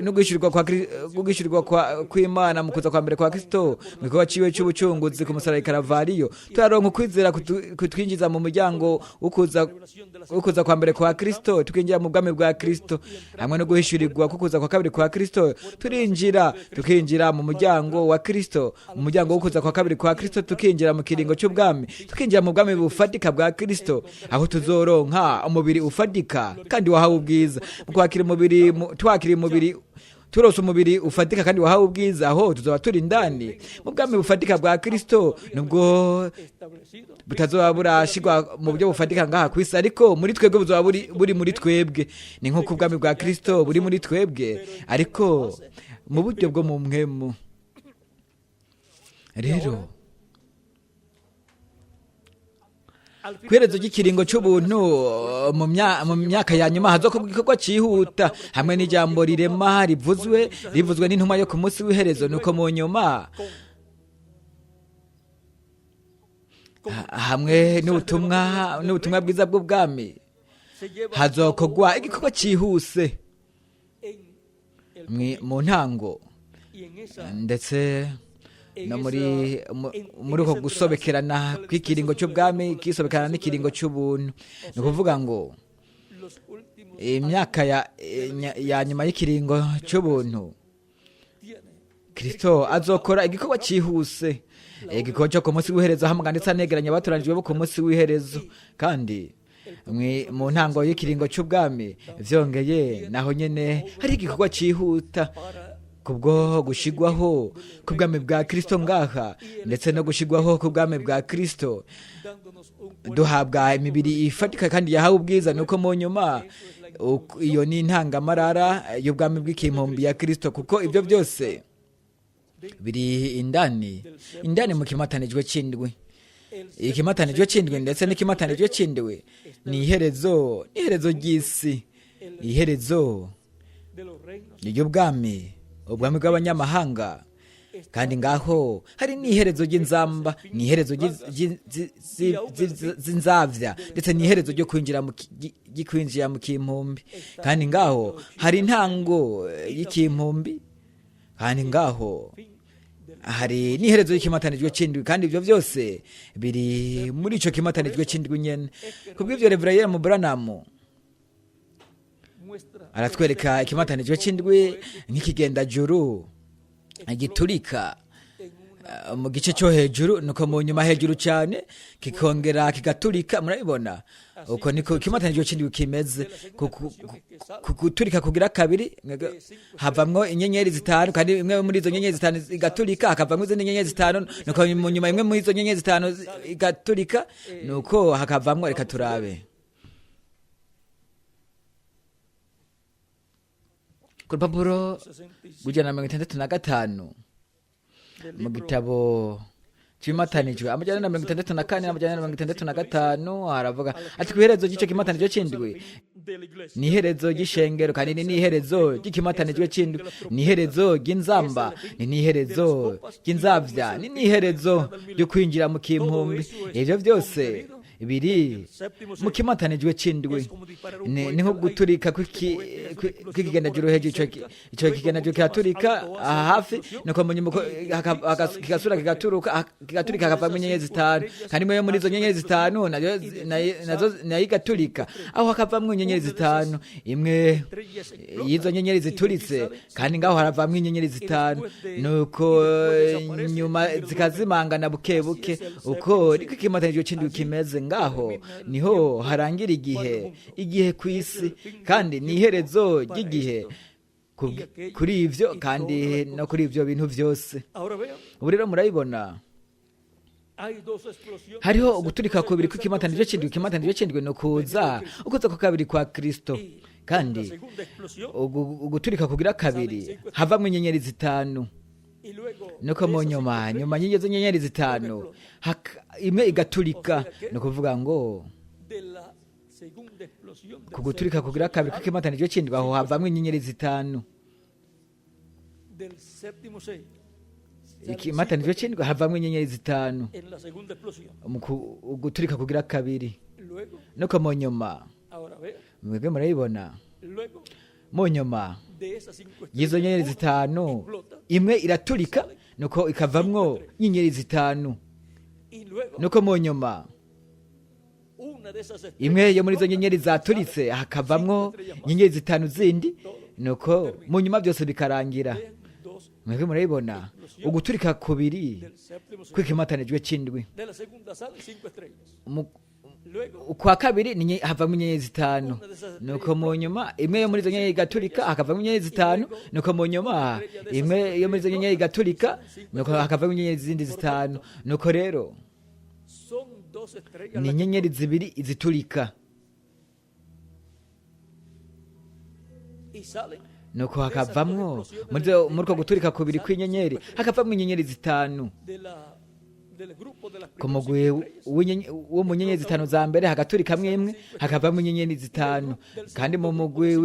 no guhishurirwa kw'Imana mu kuza kwa mbere kwa Kristo, mu gikorwa ciwe c'ubucunguzi ku musaraba i Karavariyo, turaronka ukwizera kutwinjiza mu muryango w'ukuza kwa mbere kwa Kristo, tukinjira mu bwami bwa Kristo. Hamwe no guhishurirwa kukuza kwa kabiri kwa Kristo, turinjira, tukinjira mu muryango wa Kristo, mu muryango w'ukuza kwa kabiri kwa Kristo, tukinjira mu kiringo c'ubwami, tukinjira mu bwami bufatika bwa Kristo, aho tuzoronka umubiri ufatika kandi wahawe ubwiza. Mu kwakira umubiri, twakira umubiri, turose umubiri ufatika kandi wahawe ubwiza, aho tuzoba turi indani mu bwami bufatika bwa Kristo, nubwo butazoba burashirwa mu buryo bufatika ngaha kw'isi, ariko muri twebwe buzoba buri muri twebwe. Ni nk'uko ubwami bwa Kristo buri muri twebwe, ariko mu buryo bwo mu mpwemu. Rero kwiherezo ry'ikiringo c'ubuntu, mu myaka ya nyuma, hazokorwa igikorwa cihuta hamwe n'ijambo rirema rivuzwe n'intumwa yo ku munsi w'iherezo. Nuko mu nyuma, hamwe n'ubutumwa bwiza bw'ubwami, hazokorwa igikorwa cihuse mu ntango, ndetse no muri uko gusobekerana kw'ikiringo c'ubwami kisobekerana n'ikiringo c'ubuntu. Ni ukuvuga ngo imyaka ya nyuma y'ikiringo c'ubuntu, Kristo azokora igikorwa cihuse, igikorwa cyo ku munsi w'iherezo, hamwe ndetse anegeranya abatoranijwe bo ku munsi w'iherezo. Kandi mu ntango y'ikiringo c'ubwami vyongeye naho nyene hari igikorwa cihuta kubwo gushigwaho k'ubwami bwa Kristo ngaha, ndetse no gushigwaho k'ubwami bwa Kristo, duhabwa imibiri ifatika kandi yahawe ubwiza. Nuko mu nyuma iyo ni intangamarara y'ubwami bw'ikimpumbi ya Kristo, kuko ibyo byose biri indani mu kimatanijwe c'indwi. Ikimatanijwe c'indwi ndetse n'ikimatanijwe c'indwi ni iherezo ry'isi, iherezo ry'ubwami, ubwami bw'abanyamahanga. Kandi ngaho hari n'iherezo ry'inzamba, n'iherezo z'inzavya, ndetse n'iherezo ryo kwinjira mu kimpumbi. Kandi ngaho hari intango y'ikimpumbi, kandi ngaho hari n'iherezo ry'ikimatanijwe c'indwi, kandi ivyo vyose biri muri ico kimatanijwe c'indwi nyene. Kubw'ivyo Reverend Branham aratwereka ikimatanijwe c'indwi nk'ikigendajuru giturika mu gice cyo hejuru, nuko mu nyuma hejuru cyane kikongera kigaturika. Murabibona uko niko ikimatanijwe c'indwi kimeze. Kuguturika kugira kabiri havamwo inyenyeri zitanu, kandi imwe muri izo nyenyeri zitanu igaturika hakavamwo izindi nyenyeri zitanu, nuko mu nyuma imwe muri izo nyenyeri zitanu igaturika, nuko hakavamwo. Reka turabe. Ku rupapuro 65 rw'165 del mu libro gitabo c'ibimatanijwe 464 n'465 haravuga ati ku iherezo ry'ico kimatanijwe c'indwi de la iglesia. ni iherezo ry'ishengero kandi ni n'iherezo ry'ikimatanijwe c'indwi, ni iherezo ry'inzamba, ni n'iherezo ry'inzavya, ni n'iherezo ryo kwinjira mu kimpumbi. Ivyo byose biri mu kimatanijwe c'indwi. Ni nko guturika kw'ikigendajuru hejuru. Ico kigendajuru kiraturika aha hafi, nuko mu nyuma kigasubira kigaturuka, kigaturika, hakavamo inyenyeri zitanu, kandi imwe yo muri izo nyenyeri zitanu nayo nazo nayo igaturika, aho hakavamwo inyenyeri zitanu. Imwe Estrellas explota y'izo nyenyeri y de allí zituritse salen kandi ngaho haravamwo inyenyeri zitanu, nuko nyuma zikazimangana buke buke. Uko niko ikimatanijwe c'indwi kimeze. Ngaho niho harangira igihe ku isi, kandi ni iherezo ry'igihe kuri ivyo kandi no kuri ivyo bintu vyose. Ahora vean, Ubu rero murabibona, hay dos explosiones. hariho Del uguturika séptimo kubiri sello, kw'ikimatanijwe el c'indwi. sexto Ikimatanijwe c'indwi ni ukuza, ukuza kwa kabiri kwa Kristo, sello. Y kandi la segunda explosión, uguturika kugira kabiri havamwo inyenyeri zitanu. y luego Nuko de mu esas nyuma cinco nyuma y'izo nyenyeri zitanu imwe igaturika. Ni ukuvuga ngo de la segunda explosión del ku guturika séptimo kugira kabiri sello, kw'ikimatanijwe c'indwi, aho havamwo inyenyeri zitanu. del séptimo sello, salen Ikimatanijwe cinco c'indwi havamwo inyenyeri zitanu en la segunda explosión. mu uguturika kugira kabiri. Luego, Nuko mu nyuma, ahora vean, mwebwe murabibona, luego mu nyuma de esas cinco y'izo estrellas, nyenyeri una zitanu explota imwe iraturika, nuko ikavamwo inyenyeri zitanu. y luego Nuko mu nyuma una de esas estrellas imwe yo muri izo explota, nyenyeri zaturitse hakavamwo cinco estrellas más. inyenyeri zitanu zindi, nuko mu nyuma byose bikarangira. Vean, dos Mwebwe murabibona uguturika kubiri del séptimo sello. kw'ikimatanijwe c'indwi. De la segunda salen cinco estrellas. Mu Luego ukwa kabiri havamwo inyenyeri zitanu, nuko mu nyuma imwe yo muri izo nyenyeri igaturika hakavamwo inyenyeri zitanu, nuko mu nyuma imwe yo muri izo nyenyeri igaturika, nuko hakavamwo inyenyeri zindi zitanu. Nuko rero son dos estrellas ni las que inyenyeri zibiri ziturika, y salen nuko hakavamwo muri uko guturika kubiri kw'inyenyeri hakavamwo inyenyeri zitanu. de la del grupo de las Ku primeras mugwi cinco estrellas. wo mu nyenyeri zitanu za mbere hagaturikamwo imwe hakavamwo inyenyeri zitanu, kandi mu mugwi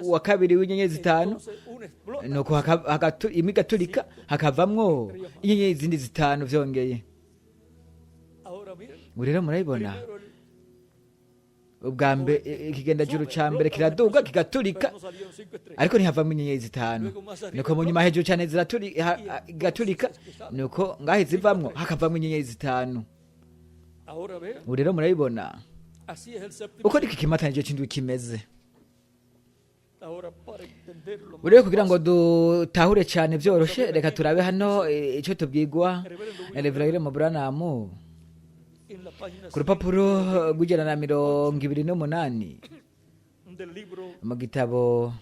wa kabiri w'inyenyeri zitanu Entonces una explota nuko imwe igaturika hakavamwo inyenyeri zindi zitanu vyongeye. Ahora miren, Ubu rero murabibona, primero el ubwa mbere ikigendajuru ca mbere kiraduga kigaturika, pero no salieron cinco estrellas. ariko ntihavamwo inyenyeri zitanu. Nuko mu nyuma hejuru cane igaturika, nuko ngaho izivamwo hakavamwo inyenyeri zitanu. Ahora vean, Ubu rero murabibona así es el séptimo. uko niko ikimatanijwe c'indwi kimeze. Ahora para entenderlo Ubu rero kugira ngo dutahure cane vyoroshe, reka turabe hano ico tubwirwa Reverend Branham en la página ku rupapuro rw'128 del libro mu gitabo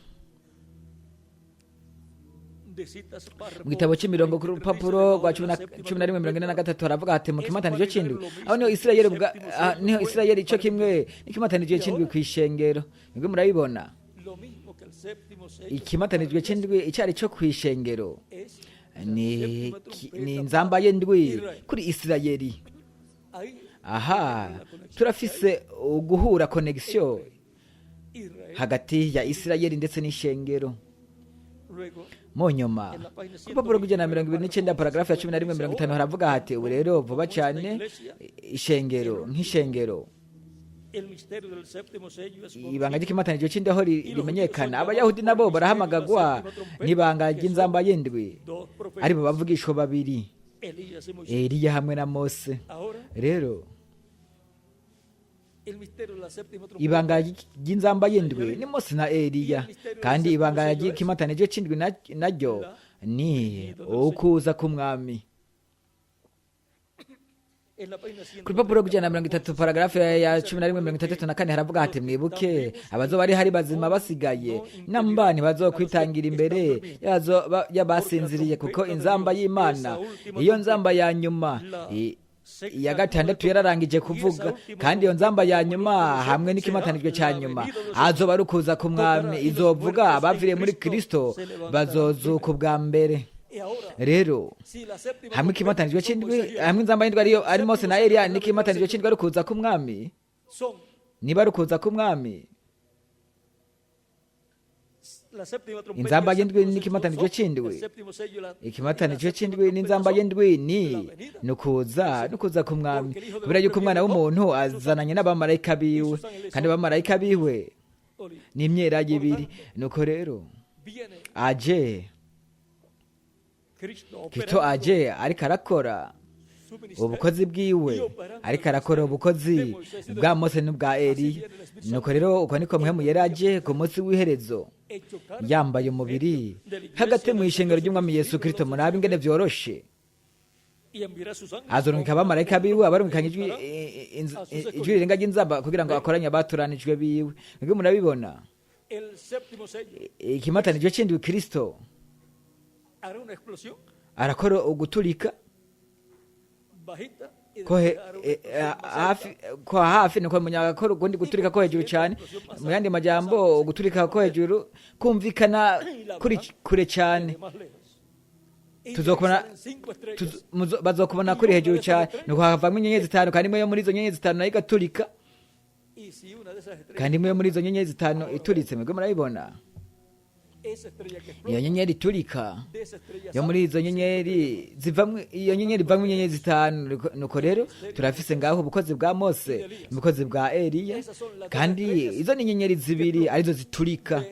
de citas párrafo mu gitabo c'imirongo ku 23 rupapuro rwa dice, cumi la na séptima 11:43 haravuga hati mu Es kimatanijwe cuando c'indwi lo mismo aho niho Isirayeli séptimo sello niho fue Isirayeli ico para kimwe n'ikimatanijwe c'indwi kw'ishengero. Nibwo murabibona lo mismo que el séptimo sello ikimatanijwe c'indwi icari co kw'ishengero es la ni séptima ni trompeta inzamba para y'indwi Israel. kuri Isirayeli. Ahí Aha turafise uguhura, connection Israel hagati ya Isirayeli ndetse n'ishengero. Luego Mu nyuma ku rupapuro rw'129 paragarafu ya 11:50 haravuga hati ubu rero vuba cyane ishengero nk'ishengero el misterio del séptimo sello es ibanga ry'ikimatanijwe c'indaho rimenyekana. Abayahudi nabo barahamagagwa n'ibanga ry'inzamba y'indwi, dos profetas, aribo bavugishwa babiri, Elías y Moisés. Eliya hamwe na Mose. Ahora Rero el misterio de la séptima trompeta ibanga ry'inzamba y'indwi ni Mose na Eliya, kandi ibanga ry'ikimatanijwe c'indwi naryo ni ukuza k'umwami. en la página Ku rupapuro rw'130 paragarafu ya 11:34 haravuga hati mwibuke abazoba ari hari bazima basigaye namba ntibazokwitangira imbere y'abasinziriye, kuko inzamba y'Imana, iyo nzamba ya nyuma Iya gatandatu yararangije kuvuga, kandi iyo nzamba ya nyuma hamwe n'ikimatanijwe cya nyuma azoba ari ukuza ku mwami. Izovuga abaviriye muri Kristo bazozuka ubwa mbere. Rero hamwe ikimatanijwe c'indwi, hamwe inzamba y'indwi ariyo ari Mose na Eliya, n'ikimatanijwe c'indwi ari ukuza k'umwami, niba ari ukuza k'umwami, inzamba y'indwi n'ikimatanijwe c'indwi, ikimatanijwe c'indwi n'inzamba y'indwi ni nukuza k'umwami, kubera yuko umwana w'umuntu azananye n'abamarayika biwe, kandi abamarayika biwe ni imyerage ibiri. Nuko rero aje Kristo, aje ariko arakora ubukozi bwiwe, ariko arakora ubukozi bwa Mose n'ubwa Eliya. Nuko rero uko niko mpwemu yari aje ku munsi w'iherezo yambaye umubiri hagati mu ishengero ry'umwami Yesu Kristo. Murabe ingene vyoroshe. Azorungika abamarayika biwe, abarungikanye ijwi rirenga ry'inzamba kugira ngo akoranye abatoranijwe biwe. Mwebwe murabibona, ikimatanijwe c'indwi, Kristo arakora uguturika ko hafi, nuko munyakora ukundi guturika ko hejuru cyane. Mu yandi majambo, uguturika ko hejuru kumvikana kuri kure cyane, tuzokubona, bazokubona kuri hejuru cyane. Nuko havamwo inyenyeri zitanu, kandi imwe yo muri izo nyenyeri zitanu nayo igaturika, kandi imwe yo muri izo nyenyeri zitanu ituritse, mwebwe murabibona, iyo nyenyeri iturika yo muri izo nyenyeri zivamwo, iyo nyenyeri ivamwo inyenyeri zitanu. Nuko rero turafise ngaho ubukozi bwa Mose, ubukozi bwa Eliya, kandi izo ni inyenyeri zibiri arizo ziturika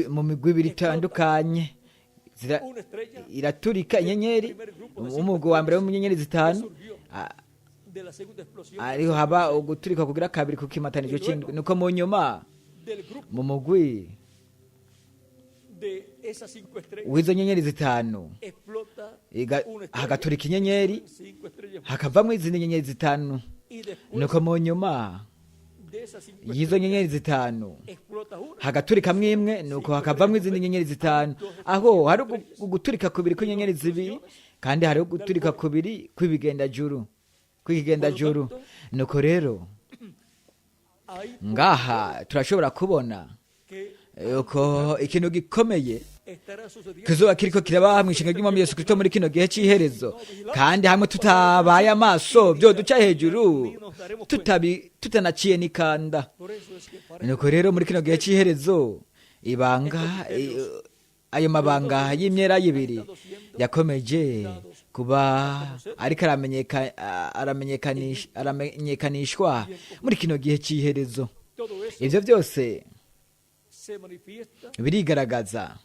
mu migwi ibiri itandukanye. Iraturika inyenyeri, umugwi wa mbere w'inyenyeri zitanu, ariho haba uguturika kugira kabiri kukimatanijwe c'indwi. Nuko mu nyuma mu mugwi w'izo nyenyeri zitanu hagaturika inyenyeri, hakavamwo izindi nyenyeri zitanu. Nuko mu nyuma y'izo nyenyeri zitanu hagaturikamwo imwe, nuko hakavamwo izindi nyenyeri zitanu. Aho hari uguturika kubiri kw'inyenyeri zibiri, kandi hari uguturika kubiri kw'ibigendajuru, kw'ikigendajuru. Nuko rero ngaha turashobora kubona uko ikintu gikomeye kizoba kiriko kiraba mw'ishinga ry'umwami Yesu Kristo muri kino gihe c'iherezo, kandi hamwe tutabaye amaso byo duca hejuru tutanaciye n'ikanda. Nuko rero muri kino gihe c'iherezo ibanga, ayo mabanga y'imyera y'ibiri yakomeje kuba ariko aramenyekanishwa muri kino gihe c'iherezo. Ivyo byose birigaragaza,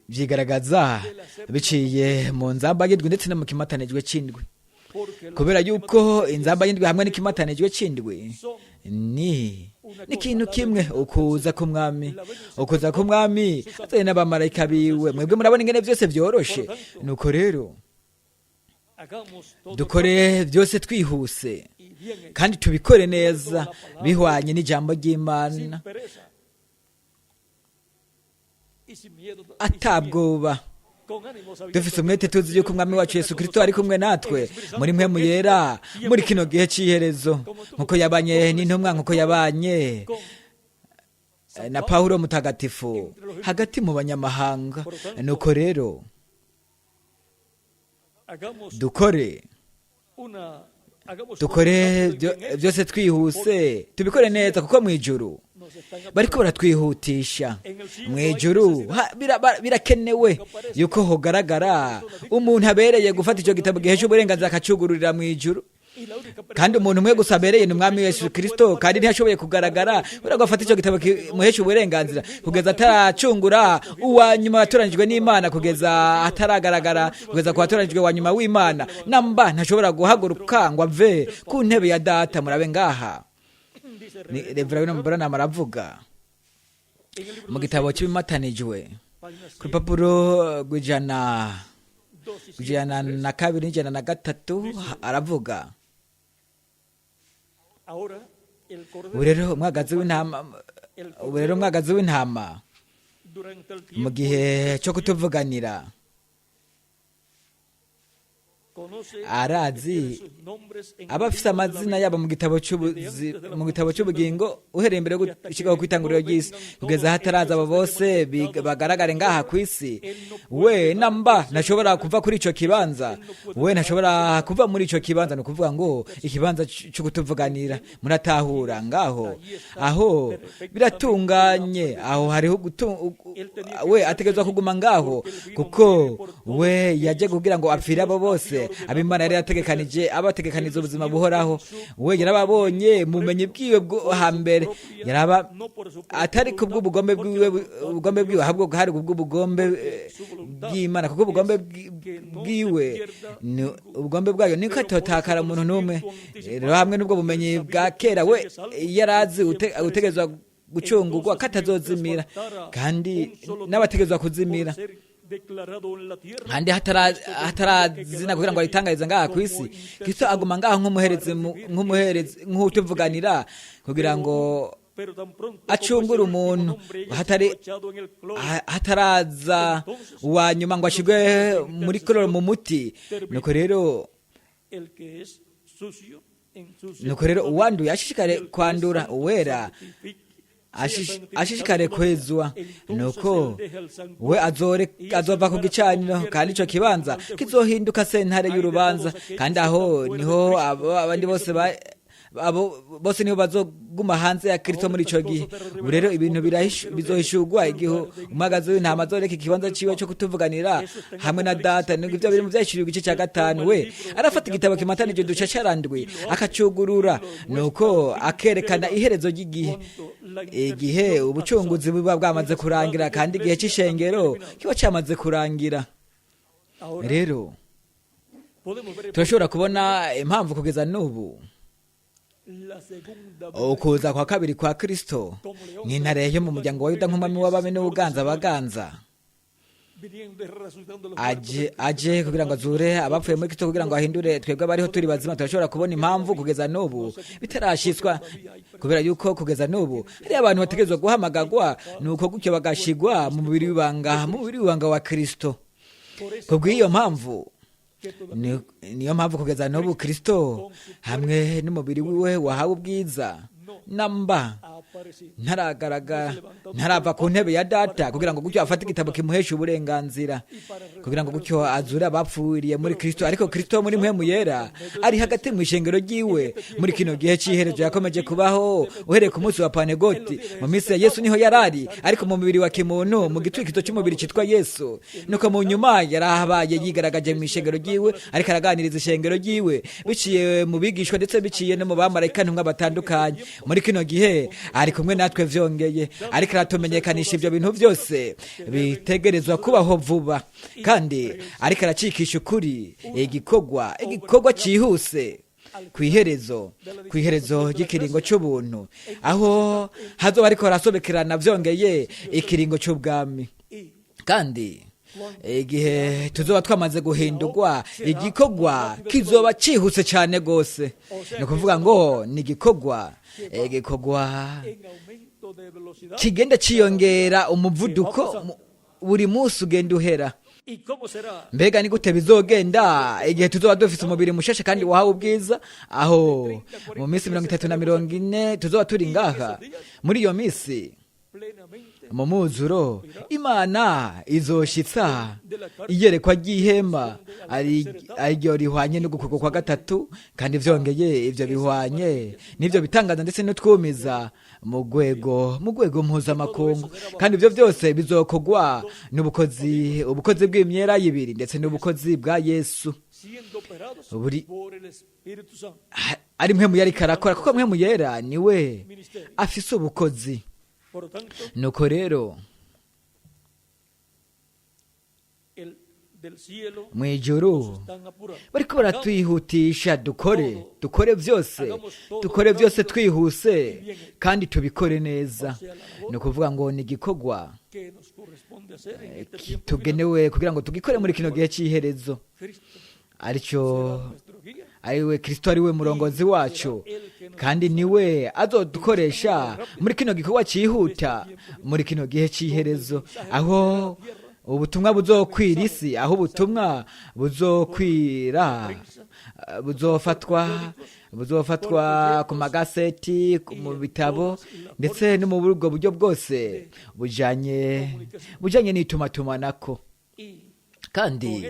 vyigaragaza biciye mu nzamba y'indwi ndetse no mu kimatanijwe c'indwi, kubera yuko inzamba y'indwi hamwe n'ikimatanijwe c'indwi ni ikintu kimwe, ukuza k'umwami, ukuza k'umwami azanye n'abamarayika biwe. Mwebwe murabona ingene vyose vyoroshe. Nuko rero dukore byose twihuse kandi tubikore neza bihwanye n'ijambo ry'Imana, atabwoba, dufise umwete, tuzi yuko umwami wacu Yesu Kristo ari kumwe natwe muri mpwemu yera muri kino gihe c'iherezo, nkuko yabanye n'intumwa, nkuko yabanye na Pawulo mutagatifu hagati mu banyamahanga. Nuko rero dukore byose twihuse, tubikore neza, kuko mu ijuru bariko baratwihutisha. Mu ijuru birakenewe yuko hogaragara umuntu abereye gufata ico gitabo gihesha uburenganzira akacugururira mu ijuru, kandi umuntu umwe gusa abereye ni umwami Yesu Kristo, kandi ntiyashoboye kugaragara kubera ko afata ico gitabo kimuhesha uburenganzira kugeza ataracungura uwa nyuma watoranijwe n'Imana, kugeza ataragaragara, kugeza ku watoranijwe wa nyuma w'Imana. Namba ntashobora guhaguruka ngo ave ku ntebe ya data. Murabe ngaha ni Reverend Branham aravuga mu gitabo cy'ibimatanijwe ku rupapuro rw'102 n'103, aravuga: ubu rero umwagazi w'intama mu gihe cyo kutuvuganira. Arazi abafise amazina yabo mu gitabo mu gitabo cy'ubugingo uhereye imbere yo gushyirwaho kw'itanguriro ry'isi kugeza hataraza abo bose bagaragare ngaha ku isi. We namba ntashobora kuva kuri icyo kibanza, we ntashobora kuva muri icyo kibanza, ni ukuvuga ngo ikibanza cyo kutuvuganira. Muratahura ngaho aho biratunganye, aho hariho we ategerezwa kuguma ngaho, kuko we yaje kugira ngo apfire abo bose ab'Imana yari yategekanije, abategekaniza ubuzima buhoraho. We yarababonye mu bumenyi bwiwe bwo hambere, yaraba atari kubw'ubugombe bwiwe, ubugombe bwiwe, ahubwo hari kubw'ubugombe bw'Imana, kuko ubugombe bwiwe ubugombe bwayo niko atotakara umuntu n'umwe. Rero hamwe n'ubwo bumenyi bwa kera, we yarazi utegerezwa gucungurwa katazozimira, kandi n'abategerezwa kuzimira kandi hatarazina kugira ngo aritangarize ngaha ku isi. Kristo aguma ngaho nk'umuherezi, nk'utuvuganira kugira ngo acungure umuntu hatari hataraza uwa nyuma ngo ashirwe muri kororo mu muti. Nuko rero uwanduye ashishikare kwandura, uwera ashishikare kwezwa. Nuko we azore azova ku gicaniro, kandi ico kibanza kizohinduka sentare y'urubanza, kandi aho niho abandi bose, abo bose niho bazoguma hanze ya Kristo muri ico gihe. Ubu rero ibintu bizohishurwa igihe umwagazi w'intama azoreka ikibanza ciwe cyo kutuvuganira hamwe na Data. Nibwo ivyo biri mu Vyahishuriwe igice cya 5. We arafata igitabo kimatanije uducacarandwi, akacugurura, nuko akerekana iherezo ry'igihe, igihe ubucunguzi buba bwamaze kurangira kandi igihe c'ishengero kiba camaze kurangira. Rero turashobora kubona impamvu kugeza n'ubu ukuza kwa kabiri kwa Kristo nk'intare yo mu muryango wa Yuda, nk'umwami w'abami n'ubuganza baganza, aje kugira ngo azure abapfuye muri Kristo, kugira ngo ahindure twebwe abariho turi bazima. Turashobora kubona impamvu kugeza n'ubu bitarashitswa, kubera yuko kugeza n'ubu hari abantu bategerezwa guhamagagwa, nuko gutyo bagashigwa mu mubiri w'ibanga wa Kristo. Kubw'iyo mpamvu, niyo mpamvu kugeza n'ubu Kristo hamwe n'umubiri wiwe wahawe ubwiza namba ntaragaragara, ntarava ku ntebe ya Data kugira ngo gutyo afate igitabo kimuhesha uburenganzira kugira ngo gutyo azure abapfuriye muri Kristo. Ariko Kristo muri Mpwemu Yera ari hagati mu ishengero ryiwe muri kino gihe cy'iherezo. Yakomeje kubaho uhereye ku munsi wa Pantegoti. Mu minsi ya Yesu niho yarari, ariko mu mubiri wa kimuntu, mu gitwikizo cy'umubiri cyitwa Yesu. Nuko mu nyuma yarahabaye, yigaragaje mu ishengero ryiwe, ariko araganiriza ishengero ryiwe biciye mu bigishwa, ndetse biciye no mu bamarayika ntumwa batandukanye. Muri kino gihe ari kumwe natwe vyongeye, ariko aratumenyekanisha ibyo bintu byose bitegerezwa kubaho vuba, kandi ariko aracikisha ukuri igikorwa cyihuse ku iherezo ry'ikiringo cy'ubuntu, aho hazoba ariko harasobekerana vyongeye ikiringo cy'ubwami. Kandi igihe tuzoba twamaze guhindurwa, igikorwa kizoba cyihuse cyane rwose. Ni ukuvuga ngo ni igikorwa kigenda ciyongera umuvuduko buri munsi ugenda uhera. Mbega ni gute bizogenda igihe tuzoba dufise umubiri mushasha kandi wahawe ubwiza, aho mu minsi 30 na 40 tuzoba turi ngaha? Muri iyo minsi, mu muzuro, Imana izoshitsa iyerekwa ry'ihema, ariryo rihwanye n'ugukorwa kwa gatatu, kandi vyongeye ivyo bihwanye n'ivyo bitangaza ndetse n'utwumiza mu rwego mpuzamakungu. Kandi ivyo byose bizokorwa n'ubukozi, ubukozi bw'imyera y'ibiri ndetse n'ubukozi bwa Yesu buri ari Mpwemu yariko arakora, kuko Mpwemu Yera niwe afise ubukozi. Nuko rero mu ijuru bariko baratwihutisha, dukore byose twihuse kandi tubikore neza. Ni ukuvuga ngo ni igikorwa tugenewe kugira ngo tugikore muri kino gihe cy'iherezo, aricyo ariwe Kristo, ariwe murongozi wacu, kandi niwe azodukoresha muri kino gikorwa cyihuta muri kino gihe cy'iherezo, aho Ubutumwa buzokwira isi, aho ubutumwa buzokwira, buzofatwa ku magaseti, mu bitabo, ndetse no mu ubwo buryo bwose bujanye n'itumatumanako. Kandi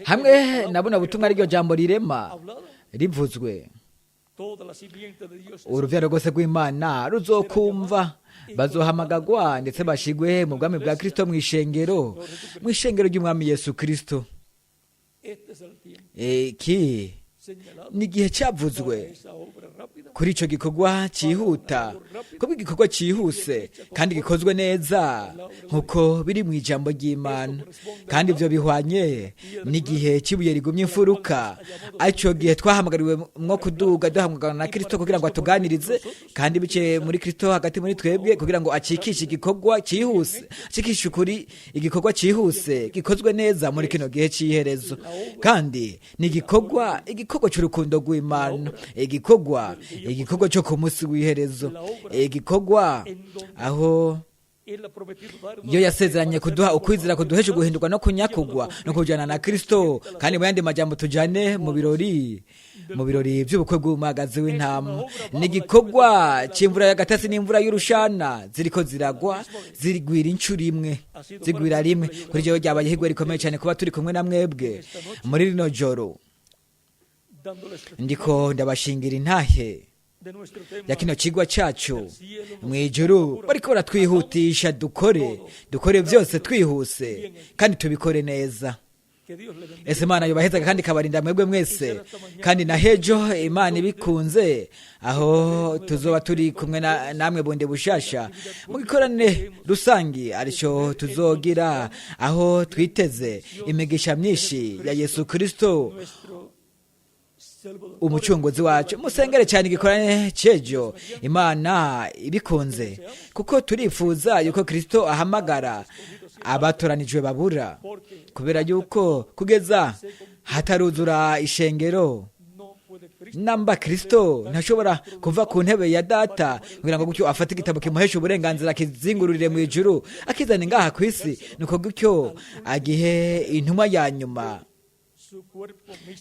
hamwe na buno butumwa, ariryo jambo rirema rivuzwe, urubyaro rwose rw'Imana ruzokumva, bazohamagagwa ndetse bashigwe mu bwami bwa Kristo, mu ishengero ry'Umwami Yesu Kristo. Iki ni igihe cyavuzwe kuri icyo gikorwa cyihuta, kuko igikorwa cyihuse kandi gikozwe neza nk'uko biri mu ijambo ry'Imana, kandi ibyo bihwanye n'igihe cy'ibuye rigumye imfuruka, aricyo gihe twahamagariwe mwo kuduga, duhamagara na Kirisito kugira ngo atuganirize, kandi biciye muri Kirisito hagati muri twebwe, kugira ngo akikishe igikorwa cyihuse, akikishe ukuri igikorwa cyihuse gikozwe neza muri kino gihe cy'iherezo. Kandi ni igikorwa cy'urukundo rw'Imana, igikorwa cyo ku munsi w'iherezo, igikorwa aho iyo yasezeranye kuduha ukwizera kuduhesha guhindurwa no kunyakugwa no kujyana na Kristo, kandi mu yandi majambo tujyane mu birori by'ubukwe bw'umwagazi w'intama. Ni igikorwa cy'imvura y'agatasi n'imvura y'urushana ziriko ziragwa, zigwira inshuro imwe, zigwira rimwe. Kuri jewe ryabaye ihirwe rikomeye cyane kuba turi kumwe na mwebwe muri rino joro. Ndiko ndabashingira intahe ya kino kigwa cyacu. Mu ijuru bariko baratwihutisha, dukore byose twihuse kandi tubikore neza. Ese Imana yubahezaga kandi ikabarinda mwebwe mwese. Kandi na hejo, Imana ibikunze, aho tuzoba turi kumwe namwe bundi bushasha mu gikorane rusangi aricyo tuzogira, aho twiteze imigisha myinshi ya Yesu Kristo Umucunguzi wacu. Musengere cyane igikorane cy'ejo, Imana ibikunze, kuko turifuza yuko Kristo ahamagara abatoranijwe babura, kubera yuko kugeza hataruzura ishengero namba, Kristo ntashobora kuva ku ntebe ya Data kugira ngo gutyo afate igitabo kimuhesha uburenganzira, kizingururire mu ijuru, akizane ngaha ku isi, nuko gutyo agihe intumwa ya nyuma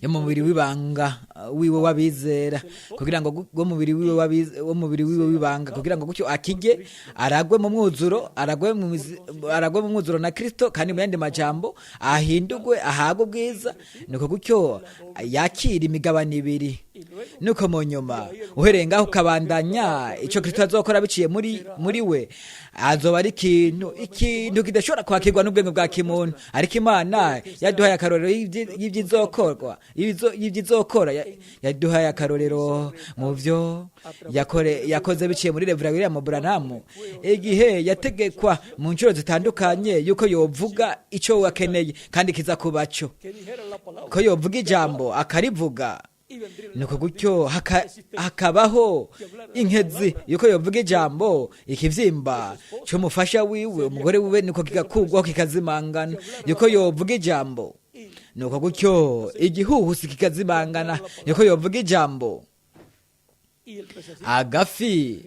yo mu mubiri w'ibanga wiwe w'abizera, kugira ngo wo mubiri wiwe wo mubiri wiwe w'ibanga, kugira ngo gutyo akige aragwe mu mwuzuro na Kristo, kandi mu yandi majambo ahindurwe, ahabwe ubwiza, nuko gutyo yakira imigabane ibiri. Nuko mu nyuma, uhereye ngaho ukabandanya, icyo Kristo azokora biciye muri we azoba ari ikintu kidashobora kwakirwa n'ubwenge bwa kimuntu. Ariko Imana yaduhaye akarorero y'ibyizokorwa, y'ibyizokora. Yaduhaye akarorero mu byo yakoze biciye muri Reverend William Branham, igihe yategekwa mu nshuro zitandukanye yuko yovuga icyo akeneye kandi kiza kuba cyo, ko yovuga ijambo akarivuga, nuko gutyo hakabaho inkezi, yuko yovuga ijambo ikibyimba cy'umufasha wiwe, umugore wiwe, nuko kigakugwaho kikazimangana, yuko yovuga ijambo, nuko gutyo igihuhusi kikazimangana, yuko yovuga ijambo agafi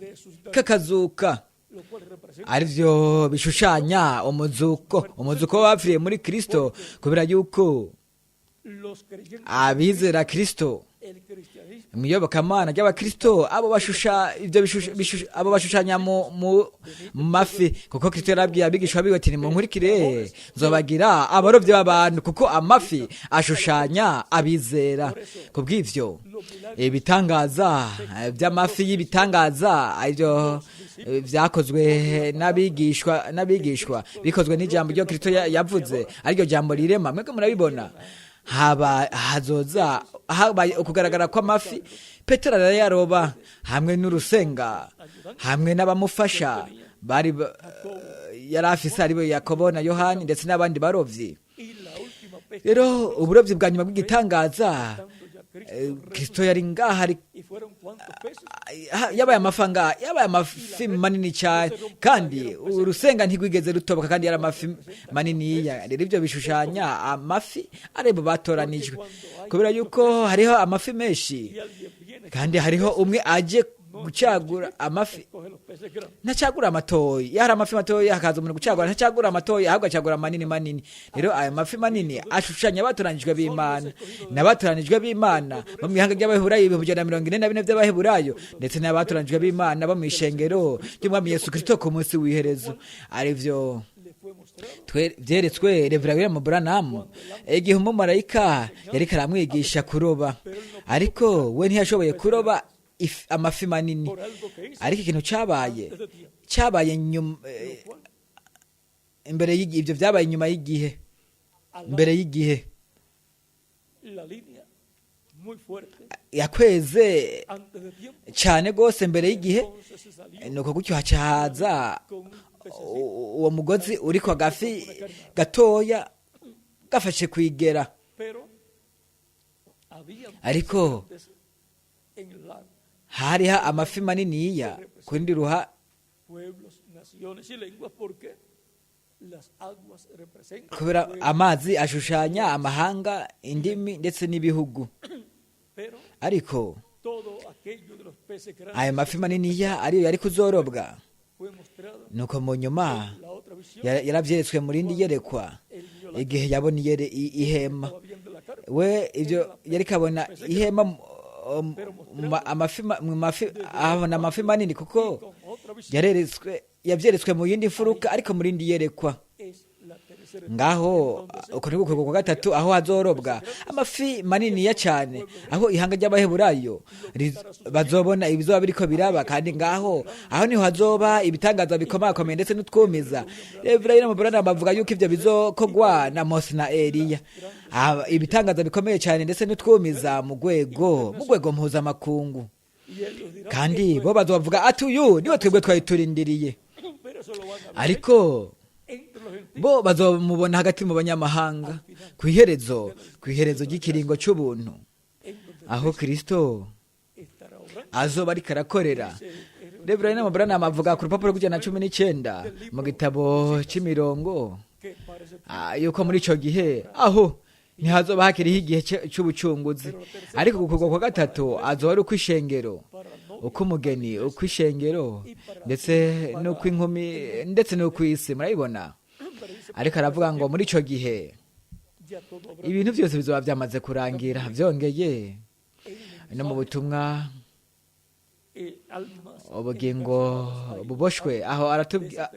kakazuka, arivyo bishushanya umuzuko w'abapfiriye muri Kristo, kubera yuko abizera Kristo mu iyobokamana ry'abakristo, abo bashusha ibyo abo bashushanya mu mafi, kuko Kristo yarabwiye abigishwa biwe ati: "Nimunkurikire, nzobagira abarobyi b'abantu", kuko amafi ashushanya abizera. Kubw'ivyo ibitangaza by'amafi y'ibitangaza, ibyo byakozwe n'abigishwa, bikozwe n'ijambo ryo Kristo yavuze, ariryo jambo rirema. Mwebwe murabibona, haba hazoza habaye ukugaragara kw'amafi. Petero arayaroba hamwe n'urusenga, hamwe n'abamufasha bari yari afise, aribo Yakobo na Yohani ndetse n'abandi barovyi. Rero uburobyi bwa nyuma bw'igitangaza, Kristo yari ngaha ari yabaye amafanga, yabaye amafi manini cyane, kandi urusenga ntirwigeze rutoboka, kandi yari amafi maniniya. Rero ibyo bishushanya amafi arebo batoranijwe, kubera yuko hariho amafi menshi kandi hariho umwe aje. gucagura amafi, ntacagura amatoyi. Iyo hari amafi matoyi hakaza umuntu gucagura, ntacagura amatoyi, ahubwo acagura manini manini. Rero ayo mafi manini ashushanya abatoranijwe b'Imana, n'abatoranijwe b'Imana bo mu ihanga ry'Abaheburayo 144,000 by'Abaheburayo, ndetse n'abatoranijwe b'Imana bo mu ishengero ry'Umwami Yesu Kristo ku munsi w'iherezo, arivyo vyeretswe Reverend William Branham igihe umumarayika yariko aramwigisha kuroba, ariko we ntiyashoboye kuroba amafi manini. Ariko ikintu cyabaye nyuma, imbere y'igihe, ibyo byabaye inyuma y'igihe, mbere y'igihe yakweze cyane rwose mbere y'igihe. Nuko gutyo haca haza uwo mugozi uriko agafi gatoya gafashe kwigera. Ariko hariho amafi maniniya ku rundi ruha kubera amazi ashushanya amahanga, indimi ndetse n'ibihugu. Ariko ayo mafi maniniya ariyo yari kuzorobwa. Nuko mu nyuma yaravyeretswe mu rindi yerekwa, igihe yabona ihema. We ibyo yari kabona ihema, amafi, mu mafi abona amafi manini, kuko yareretswe, yavyeretswe mu yindi mfuruka, ariko mu rindi yerekwa. Ngaho uko ni gukorwa kwa gatatu, aho hazorobwa amafi maniniya cyane, aho ihanga ry'Abaheburayo bazobona ibizoba biriko biraba. Kandi ngaho aho niho hazoba ibitangaza bikomakomeye ndetse n'utwumiza. Reverend Branham bavuga yuko ivyo bizokogwa na Mose na Eliya, ibitangaza bikomeye cyane ndetse n'utwumiza mu rwego mpuzamakungu. Kandi bo bazobavuga ati: "Uyu niwe twebwe twari turindiriye." Ariko bo bazomubona hagati mu banyamahanga ku iherezo ry'ikiringo cy'ubuntu, aho Kristo azoba ariko arakorera. Reverend Branham avuga ku rupapuro rw'119 mu gitabo cy'imirongo yuko muri ico gihe aho ntihazoba hakiriho igihe cy'ubucunguzi. Ariko gukorwa kwa gatatu azoba ari ukw'ishengero, ukw'umugeni, ukw'ishengero ndetse n'ukw'inkumi ndetse n'ukw'isi. Murabibona? Ariko aravuga ngo muri ico gihe ibintu byose bizoba byamaze kurangira. Vyongeye no mu butumwa ubugingo buboshwe, aho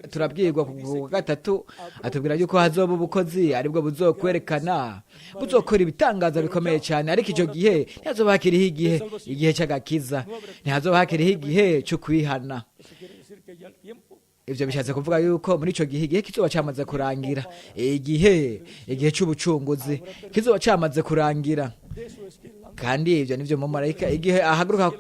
turabwirwa ku gatatu, atubwira yuko hazoba ubukozi aribwo buzokwerekana, buzokora ibitangaza bikomeye cyane. Ariko icyo gihe ntihazoba hakiriho igihe cy'agakiza, ntihazoba hakiriho igihe cyo kwihana. Ibyo bishatse kuvuga yuko muri icyo gihe igihe kizoba cyamaze kurangira, igihe cy'ubucunguzi kizoba cyamaze kurangira. Kandi ibyo nivyo mumarayika igihe ahaguruka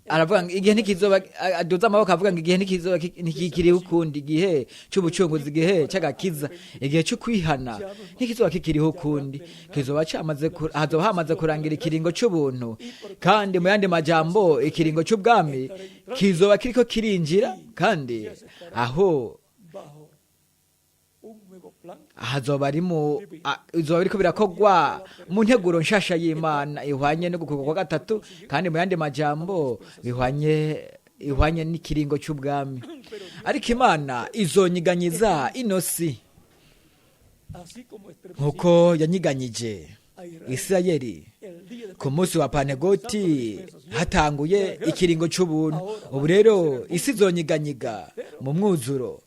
aravuga ngo igihe ntikizoba, aduza amaboko avuga ngo igihe ntikizoba ntikikiriho ukundi, igihe cy'ubucunguzi, igihe cy'agakiza, igihe cyo kwihana ntikizoba kikiriho ukundi. Kizoba cyamaze, hazoba hamaze kurangira ikiringo cy'ubuntu. Kandi mu yandi majambo, ikiringo cy'ubwami kizoba kiriko kirinjira, kandi aho hazoba ari mu izoba biriko birakogwa mu nteguro nshasha y'Imana ihwanye no gukorwa kwa gatatu, kandi mu yandi majambo ihwanye n'ikiringo cy'ubwami. Ariko Imana izonyiganyiza inosi nkuko yanyiganyije Isirayeli ku munsi wa Pantegoti, hatanguye ikiringo cy'ubuntu. Ubu rero isi izonyiganyiga mu mwuzuro,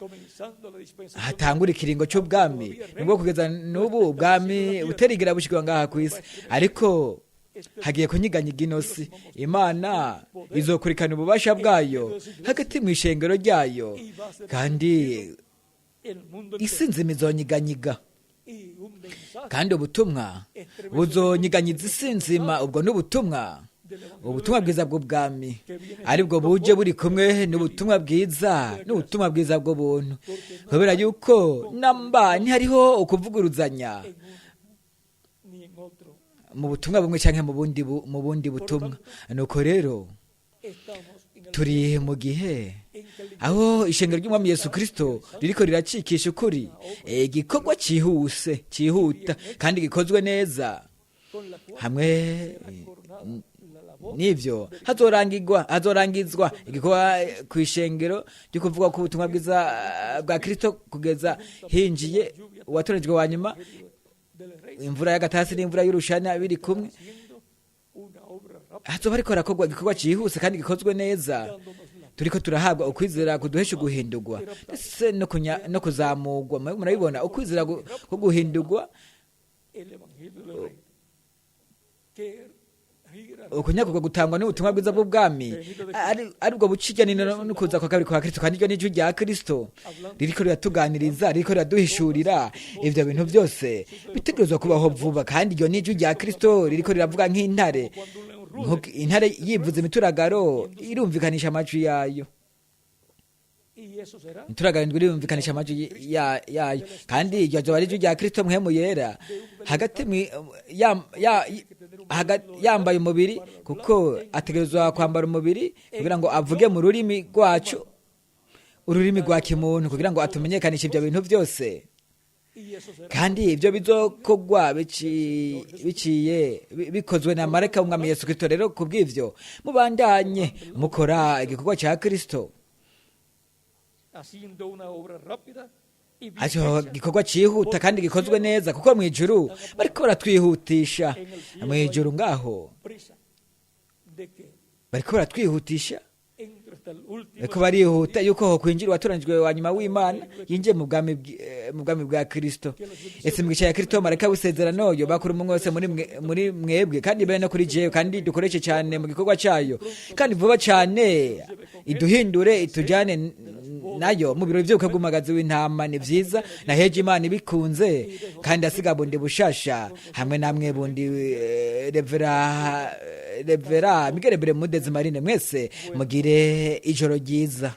hatangura ikiringo cy'ubwami, nubwo kugeza n'ubu ubwami butarigera bushyirwa ngaha ku isi, ariko hagiye kunyiganyiga inosi. Imana izokurikana ububasha bwayo hagati mu ishengero ryayo, kandi isi nzima izonyiganyiga, kandi ubutumwa buzonyiganyiza isi nzima. Ubwo n'ubutumwa, ubutumwa bwiza bw'ubwami, aribwo buje buri kumwe n'ubutumwa bwiza, n'ubutumwa bwiza bw'ubuntu, kubera yuko namba ntihariho ukuvuguruzanya mu butumwa bumwe canke mu bundi butumwa. Nuko rero turi mu gihe aho ishengero ry'Umwami Yesu Kristo ririko riracikisha ukuri igikorwa cyihuse, cyihuta kandi gikozwe neza, hamwe N'ivyo hazorangizwa igikorwa ku ishengero ryo kuvuga ko ubutumwa bwiza bwa Kristo kugeza hinjiye uwatoranijwe wa nyuma, del reino, imvura y'agatasi n'imvura y'urushana biri kumwe. haciendo una obra rápida, Hazoba ariko harakorwa igikorwa cihuse kandi gikozwe neza. dándonos la Turiko turahabwa ukwizera kuduhesha uguhindurwa ndetse no kuzamurwa. Murabibona ukwizera ko guhindurwa, el evangelio del reino que gira ukunyagurwa gutangwa n'ubutumwa bwiza bw'ubwami, ari bwo buca nino no kuza kwa kabiri kwa Kristo. Kandi iryo ni ijwi rya Kristo ririko riratuganiriza, ririko riraduhishurira ivyo bintu byose bitegerezwa kubaho vuba. Kandi iryo ni ijwi rya Kristo ririko riravuga nk'intare. Cuando un león ruge Nkuko intare yivuza imituragaro, irumvikanisha amajwi yayo. Y eso será Imituragaro indwi irumvikanisha amajwi yayo. Kandi iryo azoba ari ijwi rya Kristo Mpwemu Yera hagati yambaye umubiri, kuko ategerezwa kwambara umubiri kugira ngo avuge mu rurimi rwacu, ururimi rwa kimuntu, kugira ngo atumenyekanishe ibyo bintu byose. Y eso será Kandi ibyo bizokorwa biciye bikozwe na marayika w'Umwami Yesu Kristo. Rero kubw'ivyo mubandanye mukora igikorwa cya Kristo. Haciendo una obra rápida y bien Aco hecha. gikorwa cihuta kandi gikozwe neza, kuko mu ijuru bariko baratwihutisha. Mu ijuru ngaho Prisa de que bariko baratwihutisha. entre hasta el último Bariko barihuta yuko hokwinjira uwatoranijwe wa nyuma w'Imana, yinjiye mu bwami bwa Kristo. Ese imigisha ya Kristo, marayika w'isezerano, yoba kuri umwe wese muri mwebwe, kandi bene no kuri jewe. Kandi dukoreshe cyane mu gikorwa cyayo, kandi vuba cyane iduhindure, itujyane nayo mu birori by'ubukwe bw'umwagazi w'intama. Ni byiza na heje Imana ibikunze, kandi asiga bundi bushasha hamwe namwe bundi revera Miguel Bermudez Marine. Mwese mugire ijoro ryiza.